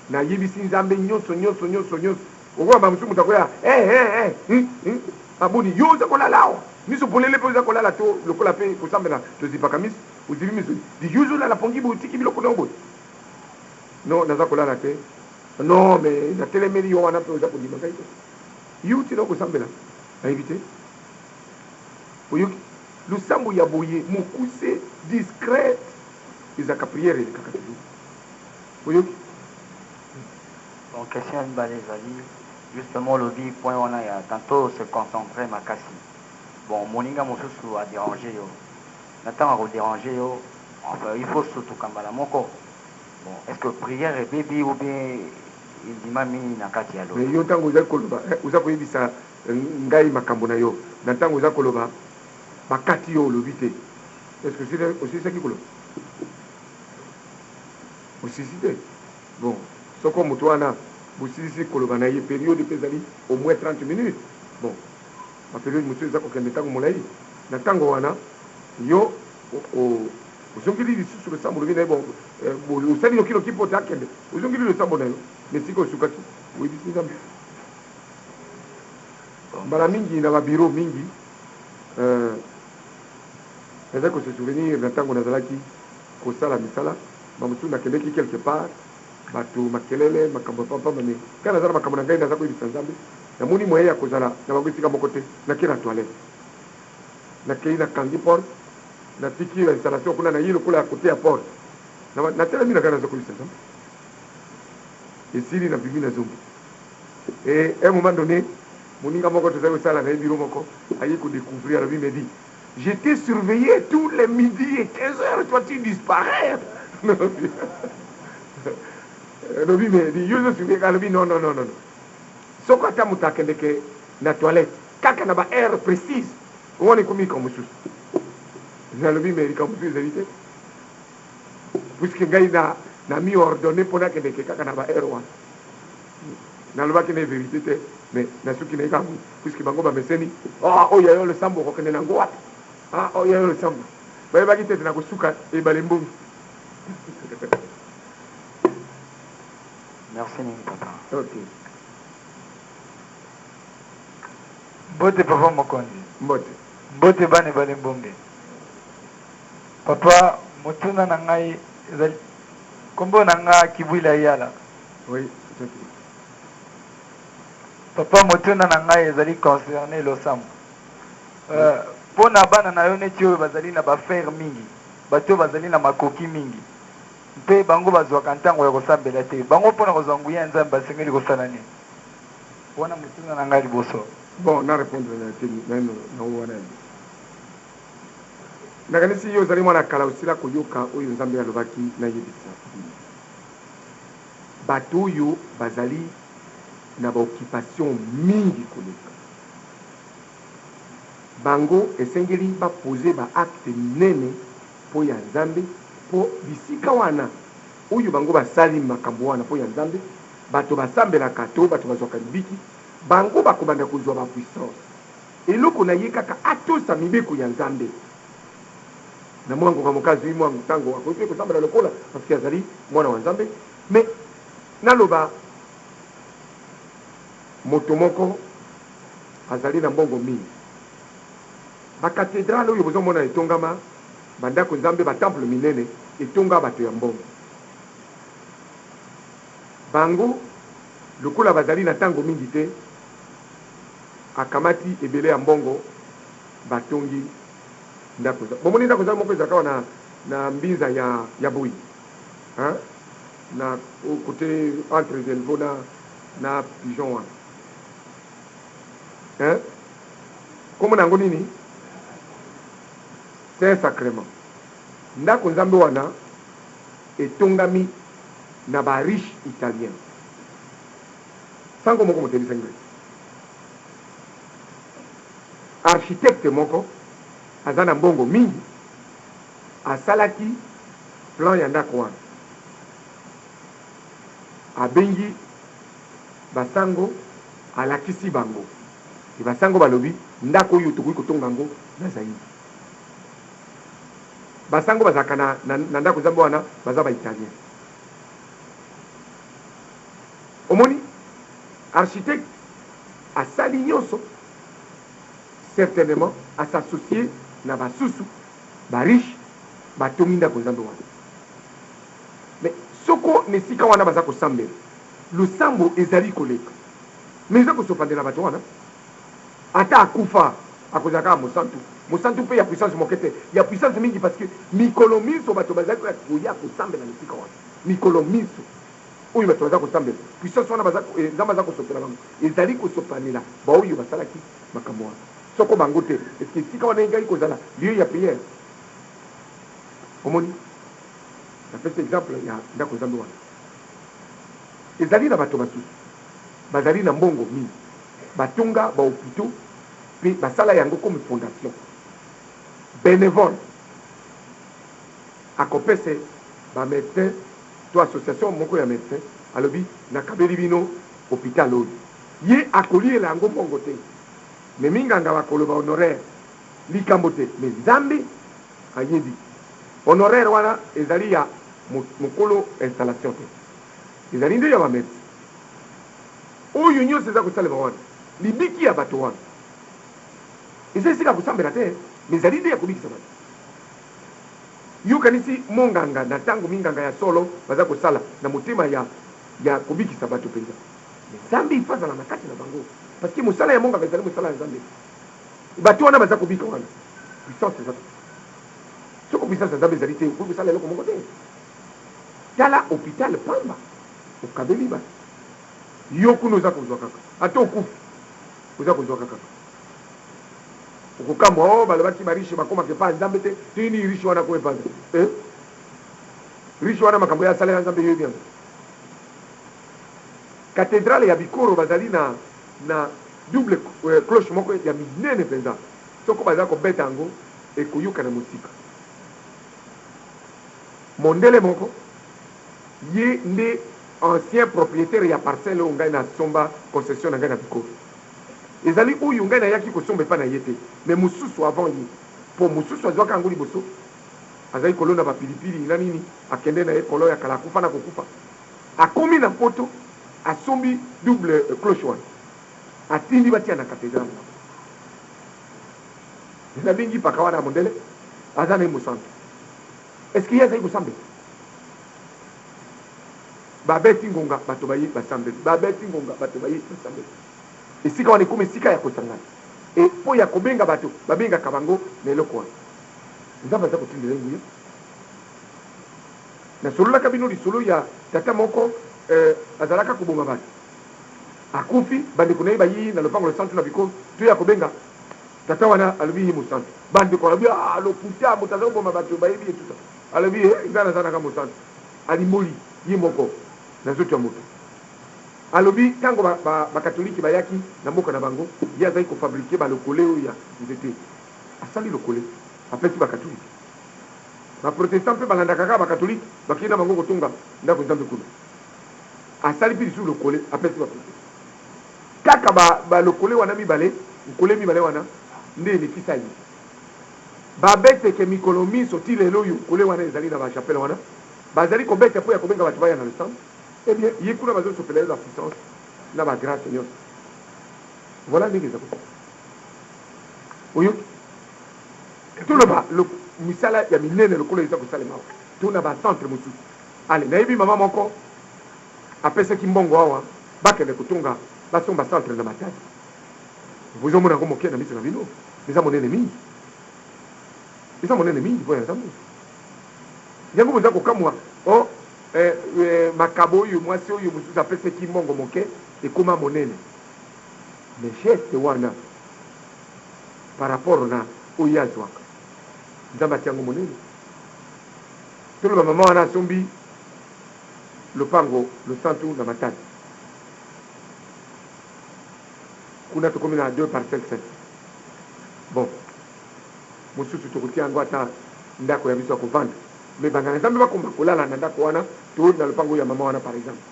S1: nayebisi Nzambe nyonso nyonso nyonso nyonso. Okoyamba mosusu, moto akoya: "Eh, eh, eh, hmm, aboni yo oza kolala awa, miso polele, mpe oza kolala." To lokola mpe kosambela tozipaka miso, ozibi miso di, yo ozolala pongi boye, otiki biloko na yo boye. Non, naza kolala te. Non, mais natelemeli yo wana mpe oza kondima ngai te. Yo tina kosambela, nayebi te. Oyoki losambo ya boye mokuse, discrète, ezalaka prière elekaka toujours. Oyoki?
S3: Bon, question ya mibale ezali justement olobi point wana ya tantôt se concentrer makasi. Bon, moninga mosusu adéranger yo, na ntango akodéranger yo, enfin il faut sutuka mbala moko. Bon, est ce que prière ebebi ou bien endimami na kati ya
S1: Mais
S3: lola?
S1: Yo ntango ozali koloba, oza koyebisa ngai makambo na yo, na ntango oza koloba bakati yo, olobi te. Est ce que osilisaki koloba? Osilisi te. Bon, soko moto wana bosilisi koloba na ye, période mpe ezali au moins 30 minutes. Bon, bapériode mosusu eza kokende ntango molai. Na ntango wana yo ozongeli lisusu losambo, olobi na ye: bon, osali noki mpo te akende, ozongeli losambo na yo na esika osukaki, oyebisi Nzambe. Mbala mingi na babureau mingi, nazali kose souvenir na ntango nazalaki kosala misala bamosusu, nakendeki quelque part, bato makelele, makambo ya pampamba, mais kaka naza na makambo na ngai, naza koyebisa Nzambe, namoni moyen ya kozala na bango esika moko te. Nakei na toilette, nakei, nakangi porte. Natiki ba installation kuna naye lokola cote ya porte. Natelemi na kaka nazo koyebisa Nzambe. Esili nabimi nazongi. Et un moment donné, moninga moko tozali kosala na ye bureau moko aye ko decouvrir alobi mais dit je t'ai surveillé tous les midi et 15 heures toi tu disparais. Alobi mais dit yo ozo surveiller alobi non non non non. Soko ata moto akendeke na toilette kaka na ba heure précise wana ekomi likambo mosusu. Nalobi mais likambo mosusu ezali te puisque ngai na na mi ordonner mpo nakendeke kaka na ba heure wana. Nalobaki na ye verite te mais nasuki na ye kaka boye puisque bango bameseni ah oyo ya yo losambo okokende na yango wapi? Ah oyo ya yo losambo bayebaki te ete nakosuka ebale mbongi.
S3: Merci mingi papa.
S1: Ok.
S5: Mbote papa mokonzi.
S1: Mbote.
S5: Mbote bana ebale mbonge. Papa motuna na ngai ezali kombo na nga Kibuila Yala.
S1: Oui, tout à fait.
S5: Papa motuna na ngai ezali concerne losambo. Euh, mpo na bana na yo neti oyo bazali na bafere mingi, bato oyo bazali na makoki mingi, mpe bango bazwaka ntango ya kosambela te, bango mpo na kozwa nguya ya Nzambe basengeli kosala nini? Wana motuna na ngai liboso.
S1: Bon, na répondre na te nano na oyo wana ya liboso. Nakanisi yo ozali mwana kala osila koyoka oyo Nzambe alobaki nayebisa bino. Bato oyo bazali na ba occupation mingi koleka bango esengeli ba poser ba actes minene mpo ya Nzambe mpo bisika wana oyo bango basali makambo wana mpo ya Nzambe bato basambelaka to bato bazwaka libiki bango bakobanda kozwa ba puissance eloko na ye kaka atosa mibeko ya Nzambe na mwa ngonga moke azwi mwa ntango akoki mpe kosambela lokola parce que azali mwana wa Nzambe mais naloba moto moko azali na mbongo mingi ba cathedrale oyo bozomona etongama bandako Nzambe ba temple minene etonga bato ya mbongo bango lokola bazali na ntango mingi te akamati ebele ya mbongo batongi ndako bomoni ndako nzambe moko ezalaka wana na mbinza ya, ya boyi hein? Na cote entre Delvaux na, na pigeon wana hein? Kombo na yango nini? Saint Sacrement. Ndako nzambe wana etongami na ba riche italien. Sango moko moto ayebisaki ngai. Architecte moko aza na mbongo mingi asalaki plan ya ndako wana. Abengi ba sango alakisi bango et ba sango balobi ndako oyo tokoki kotonga yango na Zaïre. Ba sango bazalaka na, na, na ndako nzambe wana baza ba italien. Omoni architecte asali nyonso certainement a s'associer na basusu ba riche batongi ndako nzambe wana. Mais soko na esika wana baza kosambela losambo ezali koleka mais eza kosopandela bato wana ata akufa akozala kaka mosantu mosantu mpe ya puissance moke te ya puissance mingi parce que mikolo minso bato bazali koya kosambela na esika wana mikolo minso oyo bato baza kosambela puissance wana baza eh, Nzambe aza kosopela bango ezali kosopanela baoyo basalaki makambo wana soko bango te eske esika wana engaki kozala lieu ya prière omoni napesi exemple ya ndako nzambe wana ezali na bato basusu bazali na mbongo mingi batonga ba hôpitaux mpe basala yango comme fondation bénévole akopese ba médecin to association moko ya médecin alobi nakabeli bino hôpital oyo ye akoliela yango mbongo te me minganga bakoloba honoraire likambo te me nzambe ayebi honoraire wana ezali ya mokolo installation te ezali nde ya ba médecin oyo nyonso eza kosalema wana libiki ya bato wana eza esika kosambela te me ezali nde ya kobikisa bato yokanisi monganga na ntango minganga ya solo baza kosala na motema ya, ya kobikisa bato mpenza me nzambe ifo azala na kati na bango parce que mosala ya monganga ezali mosala ya nzambe bato wana baza kobika wana puissance eza. puissance ya Nzambe ezali te, okoki kosala eloko moko te. Tala hopital pamba, okabeli bato. Yo kuna oza kozwa kaka. Ata okufi, oza kozwaka kaka. Okokamwa, oh, balobaki ba riche bakomaka epai ya Nzambe te, ndenge nini riche wana akoma epai ya Nzambe? Eh? Riche wana makambo ye asalela Nzambe, yo oyebi yango? Cathedrale ya Bikoro bazali na na double cloche moko ya minene penza, soko baza kobeta yango ekoyokana mosika. Mondele moko ye nde ancien proprietaire ya parcelle oyo ngai nasomba concession na ngai na Bikoro. Ezali oyo ngai nayaki kosomba epai na ye te, mais mosusu avant ye, po mosusu azuaka yango liboso, azali kolona ba pilipili na nini, akende na ye colon ya kala, akufa na kokufa. Akomi na poto asombi double cloche wana atindi batia na cathedrale wana. Nabengi paka wana ya mondele aza na ye mosantu. Est ce que ye azali kosambela? Babeti ngonga bato baye basambeli, babeti ngonga bato baye basambeli. Esika wana ekomi esika ya kosangana e mpo ya kobenga bato babengaka bango na eloko wana. Nzambe aza kotindela ye nguya. Nasololaka bino lisolo ya tata moko eh, azalaka koboma bato. Akufi, bandeko na ye bayi na lopango losantu na biko toya kobenga tata wana, alobi ye mosantu. Bandeko alobi ah, lokuta, moto aza koboma bato bayebi ye tuta. Alobi eh, nga naza naka mosantu. Alimboli ye moko na nzoto ya moto. Alobi tango ba, ba, bakatoliki bayaki na mboka na bango, ye azali kofabrike balokole oyo ya nzete. Asali lokole, apesi bakatoliki. Ba protestants mpe balandaka kaka ba catholiques, bakei na bango kotonga ndako Nzambe kuna. Asali mpe lisusu lokole, apesi ba protestants. Kaka ba, ba lokole wana mibale, nkole mibale wana nde elekisa ye. Babeteke mikolo minso ti lelo oyo nkole wana ezali na ba chapelle wana, bazali kobeta mpo ya kobenga bato baya na losambo. Eh bien, ye kuna bazosopela ye ba puissance na ba grace nyonso. Voilà ndenge eza kosala. Oyoki? Toloba misala ya minene lokola eza kosalema awa to na ba centre mosusu. Allez, nayebi mama moko apesaki mbongo awa bakende kotonga basomba centre na Matadi. Bozomona yango moke na miso na bino, eza monene mingi. Eza monene mingi mpo ya Nzambe. Yango boza kokamwa oh, eh, eh, makabo oyo mwasi oyo mosusu apesaki mbongo moke ekoma monene. Mais geste wana par rapport na oyo ye azuaka Nzambe atia yango monene. Toloba mama wana asombi lopango losantu na Matadi kuna tokomi na deux parcelles 5 bon mosusu tokotia yango ata ndako ya biso ya kovanda mais banganga Nzambe bakoma kolala na ndako wana to na lopango ya mama wana par exemple.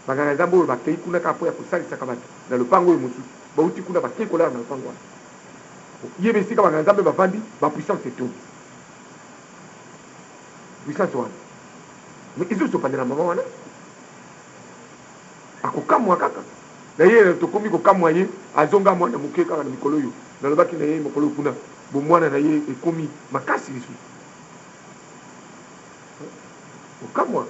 S1: Banganga-nzambe oyo bakei kuna kaka mpo ya kosalisaka bato na lopango oyo mosusu bauti kuna bakei kolala na lopango wana. Yeba esika banganga-nzambe bavandi, ba puissance etondi. Puissance wana mais ezosopanela mama wana, akokamwa kaka na ye. Tokomi kokamwa ye, azonga mwana moke kaka na mikolo oyo. Nalobaki na ye mokolo kuna, bomwana na ye ekomi makasi lisusu. Kokamwa.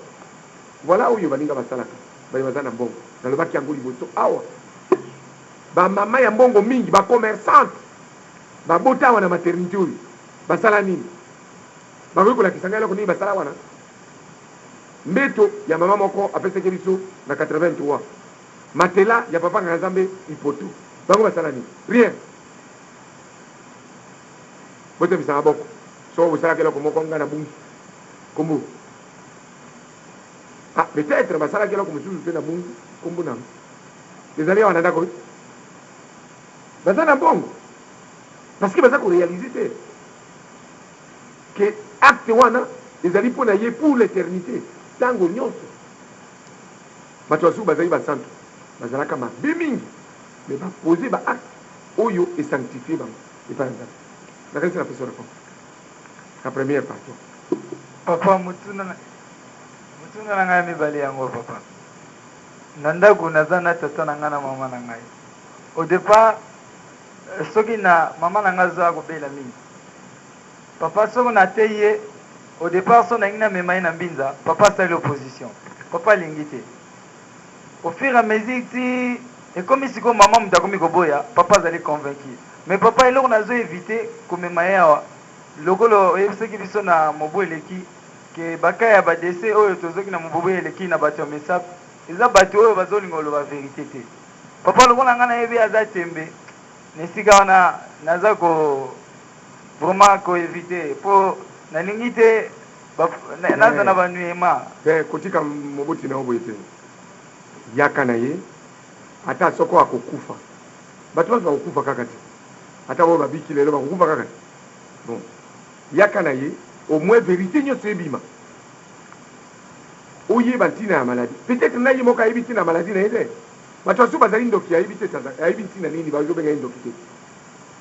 S1: Voilà oyo baninga basalaka baye baza na mbongo. Nalobaki yango liboso awa. Ba mama ya mbongo mingi, ba commerçantes babota awa na maternite oyo basala nini? Bakoki kolakisa ngai eloko nini basala wana? Mbeto ya mama moko apesaki biso na 83, matelas ya papa Nganga Nzambe Ipoto. Bango basala nini? Rien. Botemisa maboko soki bosalaka eloko moko ngai nabungi kombo. Ah, peut-etre basalaki eloko mosusu mpe nabungi kombo na yango. Ezali awa na ndako oyo. Baza na mbongo parce que baza ko realiser te que acte wana ezali mpo na ye pour l'eternite, tango nyonso. Bato basusu bazali basantu, bazalaka mabe mingi mais ba poser ba actes oyo e sanctifier bango epai ya Nzambe. Nakanisi napesi yo reponse na première partie.
S5: Papa motuna na motuna na ngai ya mibale yango oyo papa. Na ndaku naza na tata na ngai na mama na ngai. Au depart soki na mama na ngai aza kobela mingi. Papa soki na teyi ye au depart soki nalingi na mema ye na mbinza papa asali opposition. Papa alingi te. Au fur et à mesure ti ekomi sikoyo mama moto akomi koboya papa azali convaincu. Mais papa eloko nazo eviter komema ye awa. Lokola oyebisaki biso na mobu eleki ke ba cas ya ba decès oyo tozwaki na mobu eleki na batu ya Mesap eza batu oyo bazolinga koloba verite te. Papa lokola nga nayebi aza tembe na esika wana naza ko vraiment ko eviter po nalingi te ba naza na ba nuema.
S1: Te kotika moboti na yo boye te. Yaka na ye ata soko akokufa. Bato banso bakokufa kaka te. Ata oyo babiki lelo bakokufa kaka te. Bon yaka na ye au moins verite nionso ebima. Oyeba ntina ya maladie. Peut-etre na ye moko ayebi ntina ya maladie na ye te. Bato basusu bazali ndoki ayebi te ayebi ntina nini bazobenga ye ndoki te.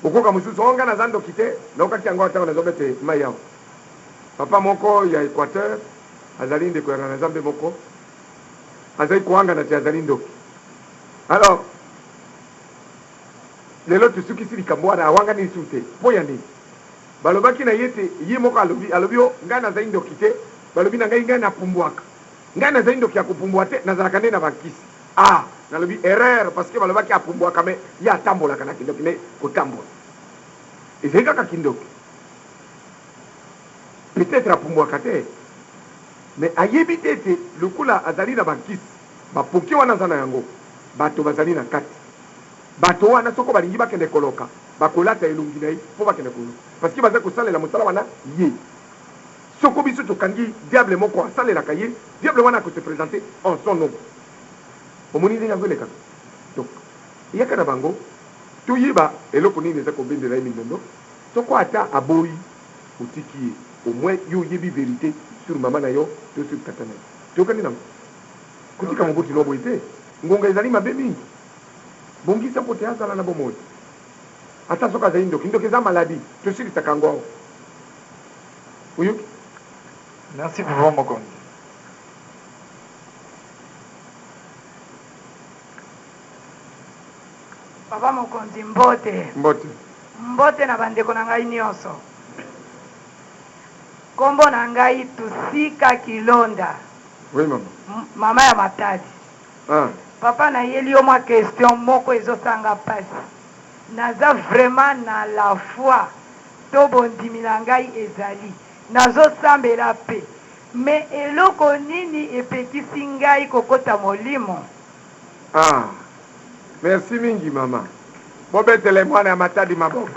S1: Okoka mosusu oh nga naza ndoki te nayokaki yango tango nazobete mayi awa. Papa moko ya Equateur azali ndeko ya nganga Nzambe moko azali koangana te azali ndoki. Alors lelo tosukisi likambo wana awangani lisusu te mpo ya nini? Balobaki na ye ete ye moko alobi alobi oh ngai nazali ndoki te balobi na ngai ngai napumbwaka ngai nazali ndoki ya kopumbwa te nazalaka nde na bankisi ah nalobi erreur parce que balobaki apumbwaka mais ye atambolaka na kindoki nde kotambola ezali kaka kindoki peut-etre apumbwaka te mais ayebi te ete lokola azali na bankisi bapoke wana aza na yango bato bazali na kati bato wana soko balingi bakende koloka bakolata elongi na ye mpo bakende koloka parce que baza kosalela mosala wana ye soko biso tokangi diable moko asalelaka ye diable wana ako se presenter en son nom omoni ndenge yango elekaka donc yaka na bango toyeba eloko nini eza kobendela ye mindondo soko ata aboyi otiki ye au moins yo oyebi verite sur mama na yo to sur tata na yo toyokani nango kotika moboti no boye te ngonga ezali mabe mingi bongisa mpo te azala na bomoi ata soki azali ndoki ndoki eza maladie tosilisaka yango awa oyoki.
S5: Merci papa mokonzi.
S6: Papa mokonzi mbote.
S1: Mbote.
S6: Mbote na bandeko na ngai nionso. Kombo na ngai Tusika Kilonda.
S1: Oui mama.
S6: Mama ya Matadi.
S1: Ah.
S6: Papa nayeli yo mwa question moko ezosala nga pasi. Naza vraiment na la foi to bondimi na ngai ezali. Nazosambela pe. Mais eloko nini epekisi ngai kokota molimo?
S1: Ah. Merci mingi mama. Bobetele mwana ya Matadi maboko.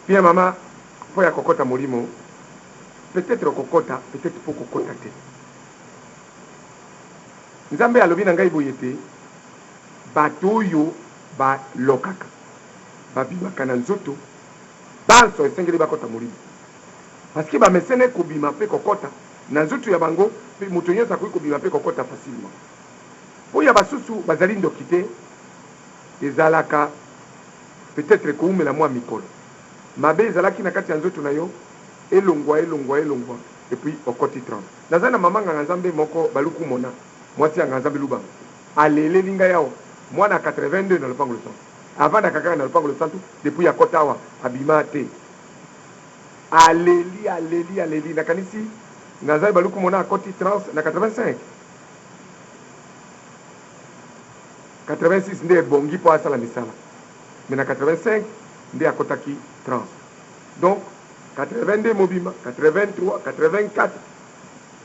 S1: Bien mama, mpo ya kokota molimo, peut-etre okokota, peut-etre mpo okokota te. Nzambe alobi na ngai boye ete bato oyo balokaka, babimaka na nzoto, banso esengeli bakota molimo. Parce que bamesene kobima mpe kokota na nzoto ya bango, mpe moto nyonso akoki kobima mpe kokota facilement. Mpo ya basusu bazali ndoki te, ezalaka peut-etre ekoumela mua mikolo. Mabe ezalaki na kati ya nzoto na yo elongua, elongua, elongua et puis okoti transe. Naza na mama nganga Nzambe moko Baluku Mona, muasi ya nganga Nzambe Lubanga, aleleli ngai awa, muana ya 82 na lopango losantu. Avandaka kaka na lopango losantu depuis akota awa abima te. Aleli, aleli, aleli. Nakanisi nganga Nzambe Baluku Mona akoti transe na 85. 86 nde ebongi mpo asala misala mais na 85 nde akotaki transe donc 82 mobimba 83 84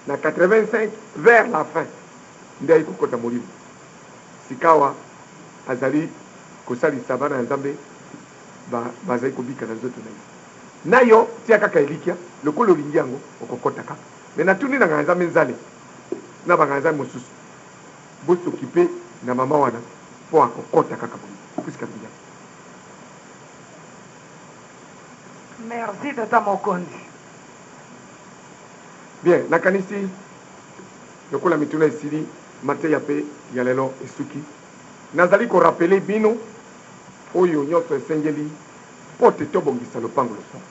S1: na 85 vers la fin nde ayi kokota molimo sikawa azali kosalisa bana ya Nzambe ba bazali kobika na nzoto na ye na yo tia kaka elikya lokola olingi yango okokota kaka mais natuni na nganga Nzambe Nzale na ba nganga Nzambe mosusu Bo s'occuper na maman wana po ako kota kaka boye puisque alingi yango.
S6: Merci tata mokonzi.
S1: Bien, nakanisi lokola mituna esili, mateya pe ya lelo esuki. Nazali ko rappeler bino oyo nionso esengeli po te tobongisa lopango losantu.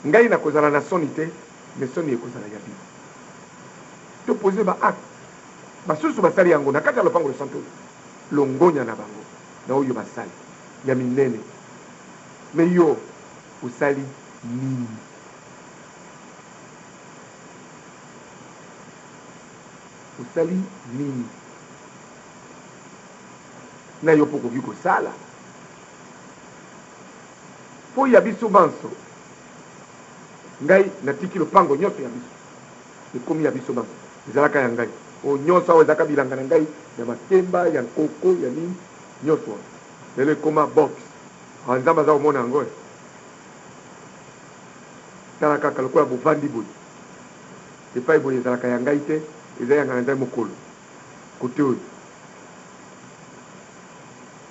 S1: Ngai nakozala na soni te, mais soni ekozala ya bino. To poser ba actes. Basusu basali yango na kati ya lopango losantu. Longonya na bango na oyo basali ya minene. Mais yo osali nini? Osali nini? Na yo mpe okoki kosala mpo ya biso banso. Ngai natiki lopango nyonso ya biso, ekomi ya biso banso. Ezalaka ya ngai. Oyo nyonso awa ezalaka bilanga na ngai ya makemba, ya nkoko, ya nini, nyonso wana. Lelo ekoma box. Awa Nzambe aza komona yango eh. Tala kaka lokola bovandi boye. Epai boye ezalaka ya ngai te, eza ya nganga Nzambe mokolo. Kote oyo.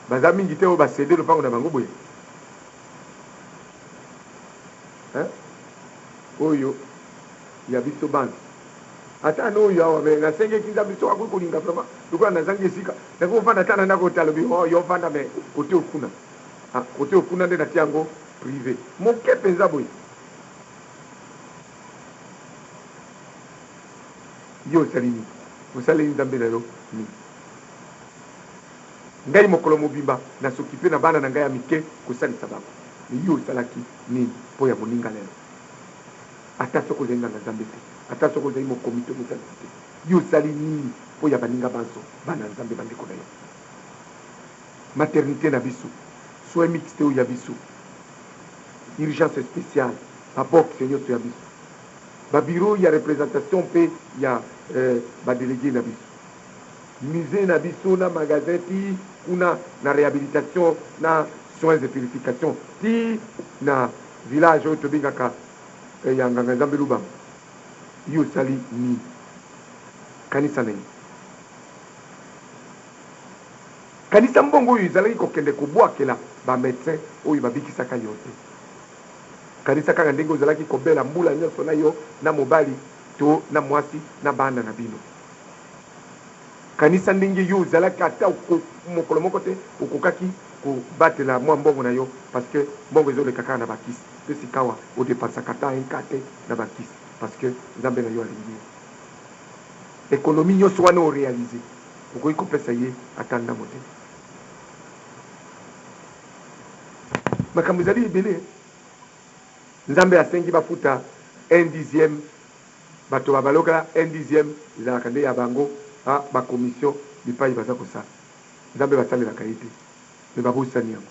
S1: Baza mingi te oyo ba ceder lopango na bango boye. Hein? Oyo ya biso banso. Ata na oyo awa mais nasengeki Nzambe soki akoki kolinga vraiment lokola nazangi esika nakoki kofanda ata na ndako te alobi oh yo fanda mais kote oyo kuna ah kote oyo kuna nde natia yango prive moke mpenza boye. Yo osali nini? Osaleli Nzambe na yo nini? Ngai mokolo mobimba na s'occuper na bana na ngai ya mike kosalisa bango. Mais yo osalaki nini mpo ya moninga lelo? Ata soki ozali nganga Nzambe te, ata soki ozali mokomi to mosalisi te, yo osali nini mpo ya baninga banso, bana Nzambe, bandeko na yo? Maternite na biso, soins mixte oyo ya biso, urgence speciale, ba box nionso ya biso, ba bureaux ya representation mpe ya ba delegues na biso, musee na biso na magasin ti kuna na rehabilitation na soins et purification ti na village oyo tobengaka ya Nganga Nzambe Lubamba. Yo osali nini? Kanisa naino. Kanisa mbongo oyo ezalaki kokende kobwakela ba medecins oyo babikisaka yo te. Kanisa kaka ndenge ozalaki kobela mbula nyonso na yo na mobali to na mwasi na bana na bino. Kanisa ndenge yo ozalaki ata mokolo moko te okokaki kobatela mwa mbongo na yo parce que mbongo ezoleka kaka na ba kisi pe sikawa o depensaka ata un cas te na ba kisi parce que Nzambe na yo alingi yo. Economie nyonso wana o realiser okoki kopesa ye ata ndambo te. Makambo ezali ebele. Nzambe asengi bafuta un dixième, bato ba baloka un dixième ezalaka nde ya bango a ba commission bipayi baza kosala. Nzambe basalelaka ye te mais babosani yango.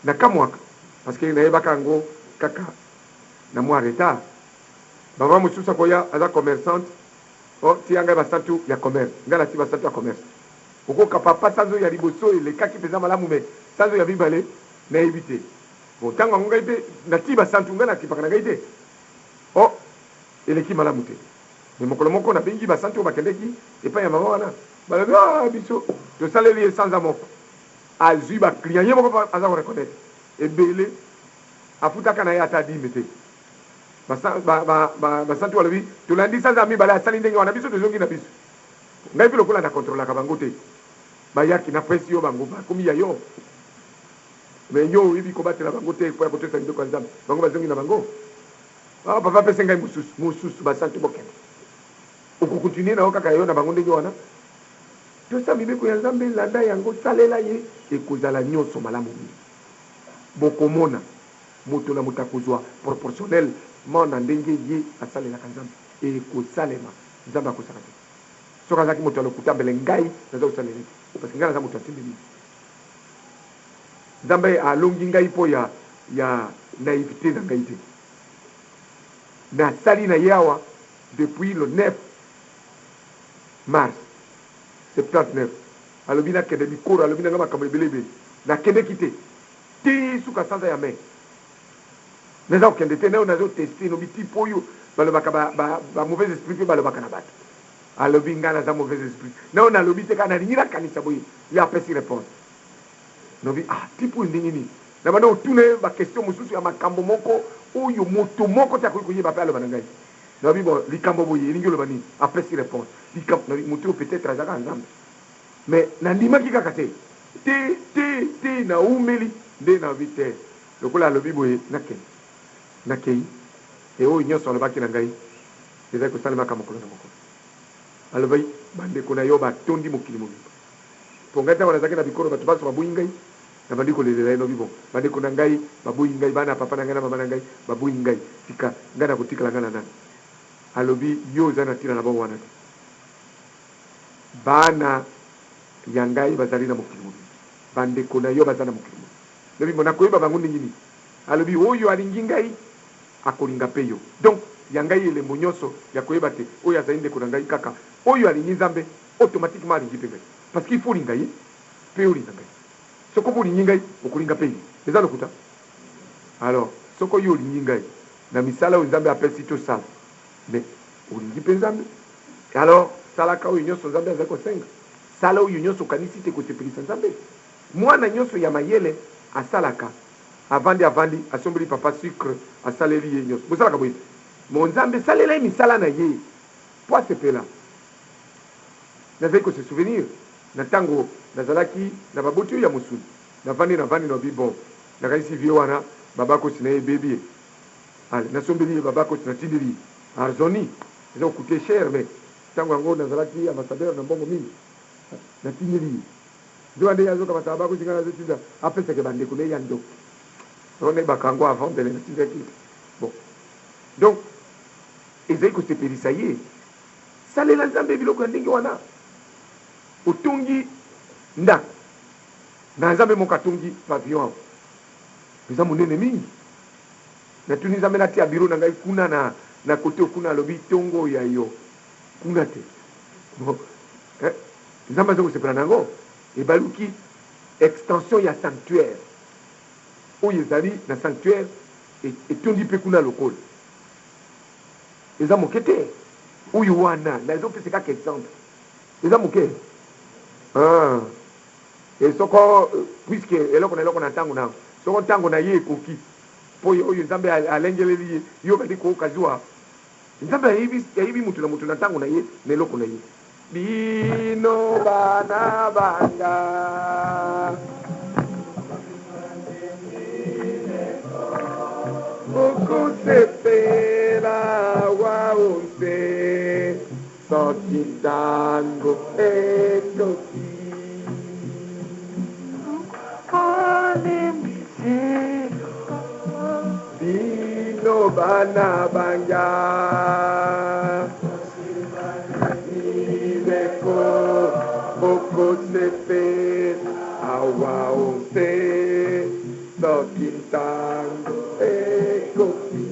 S1: Nakamwaka parce que nayebaka yango kaka na mwa retard. Mama mosusu akoya aza commerçante, oh tia ngai ba santu ya commerce, ngai natie ba santu ya commerce. Okoka papa sanza oyo ya liboso elekaki penza malamu mais sanza oyo ya mibale nayebi te. Bon tango yango ngai pe na tii ba santu ngai na kipaka na ngai te oh eleki malamu te mais mokolo moko na bengi ba santu oyo bakendeki epai ya mama wana balobi ah biso tosaleli ye sanza moko azui ba client ye moko aza ko reconnaitre ebele afutaka na ye ata dime te ba, ba, ba, ba, ba santu balobi tolandi sanza ya mibale asali ndenge wana biso tozongi na biso ngai pe lokola na controlaka bango te bayaki na pesi yo bango bakomi ya yo. Mais yo oyebi kobatela bango te po ya kotosa mibeko ya Nzambe. Bango bazongi na bango. Ah papa pesa ngai mosusu, mosusu ba santu bokende. Oko continuer na yo kaka yo na bango ndenge wana? Tosa mibeko ya Nzambe, landa yango, salela ye, ekozala nionso malamu mingi. Bokomona moto na moto akozua proportionnellement na ndenge ye asalelaka Nzambe. Ekosalema. Nzambe akosaka te. Soki azalaki moto ya lokuta mbele ngai naza kosalela ye te. Parce que ngai naza moto ya tembe mingi. Nzambe alongi ngai mpo ya ya naivete na ngai te. Nasali na ye awa depuis le 9 mars 79. Alobi nakende bikoro, alobi na ngai makambo ebele ebele. Nakendeki te ti suka sanza ya mai. Naza kokende te, nayo nazo tester nobi type oyo balobaka ba, ba, ba mauvais esprit mpe balobaka na bato. Alobi ngai naza mauvais esprit. Nayo nalobi te kaka nalingi nakanisa boye. Ye apesi reponse. Nalobi ah type oyo ndenge nini? Nabanda kotuna ye ba question mosusu ya makambo moko oyo moto moko te akoki koyeba pe aloba na ngai. Nalobi bon likambo boye elingi oloba nini? Apesi reponse. Likambo nalobi moto oyo peut-etre aza kaka Nzambe. Mais nandimaki kaka te. Te te te nawumeli nde nalobi te lokola alobi boye nakende. Nakeyi et oyo nionso alobaki na ngai ezali kosalemaka mokolo na mokolo. Alobi bandeko na yo batondi mokili mobimba. Po ngai tango nazalaki na bikolo bato banso baboyi ngai, nabandi kolelela ye, nobi bon, bandeko na ngai baboyi ngai, bana ya papa na ngai na mama na ngai baboyi ngai, sika ngai nakotikala ngai na nani? Alobi yo oza na tina na bango wana te, bana ya ngai bazali na mokili mobimba. Bandeko na yo baza na mokili mobimba. Lobi bon nakoyeba bango ndenge nini? Alobi oyo alingi ngai akolinga pe yo. Donc ya ngai elembo nionso ya koyeba te oyo azali ndeko na ngai kaka oyo alingi Nzambe automatiquement alingi pe ngai. Parce qu'il faut olinga ye pe olinga ngai. Soko bolingi ngai okolinga pe ye. Eza lokuta? Alors soko yo olingi ngai na misala oyo Nzambe apesi tosala mais olingi pe Nzambe alors salaka oyo nionso Nzambe azali kosenga. Sala oyo nionso okanisi te ekosepelisa Nzambe. Mwana nionso ya mayele asalaka avandi avandi asombeli papa sucre asaleli ye nionso bosalaka boye te mon nzambe salela ye misala na ye po asepela nazali ko se souvenir na tango nazalaki na baboti oyo ya mosuni navandi navandi nalobi bon nakanisi vieux wana babakosi na ye ebebi ye ale nasombeli ye babakosi natindeli ye arzoni eza ko coute cher mais tango yango nazalaki ambassadeur na mbongo mingi natindeli ye Nzoka nde ye azo kamata abakusi nga nazo tinda apesake ba ndeko naye ya ndoki yango nde bakango avant mbele na tindaki bon donc ezali kosepelisa ye salela nzambe biloko ya ndenge wana otongi ndako na nzambe moko atongi pavillon awa eza monene mingi natuni nzambe natia biro na ngai kuna na na kote kuna alobi tongo ya yo kuna te bon eh, Nzambe aza kosepela na yango? Ebaluki extension ya sanctuaire oyo ezali na sanctuaire etondi mpe kuna lokola. Eza moke te oyo wana nazo pesa kaka exemple eza moke ah et soko puisque eloko na eloko na ntango na yango soko ntango na ye ekoki mpo oyo Nzambe alengeleli ye yo obandi koyoka zuwa Nzambe ayebi ayebi moto na moto na ntango na ye na eloko na ye. Bino bana ba nga. Bokosepela awa o nse soki ntango ekoki. Bino bana ba nga. Mibeko bokosepela awa o nse soki ntango ekoki.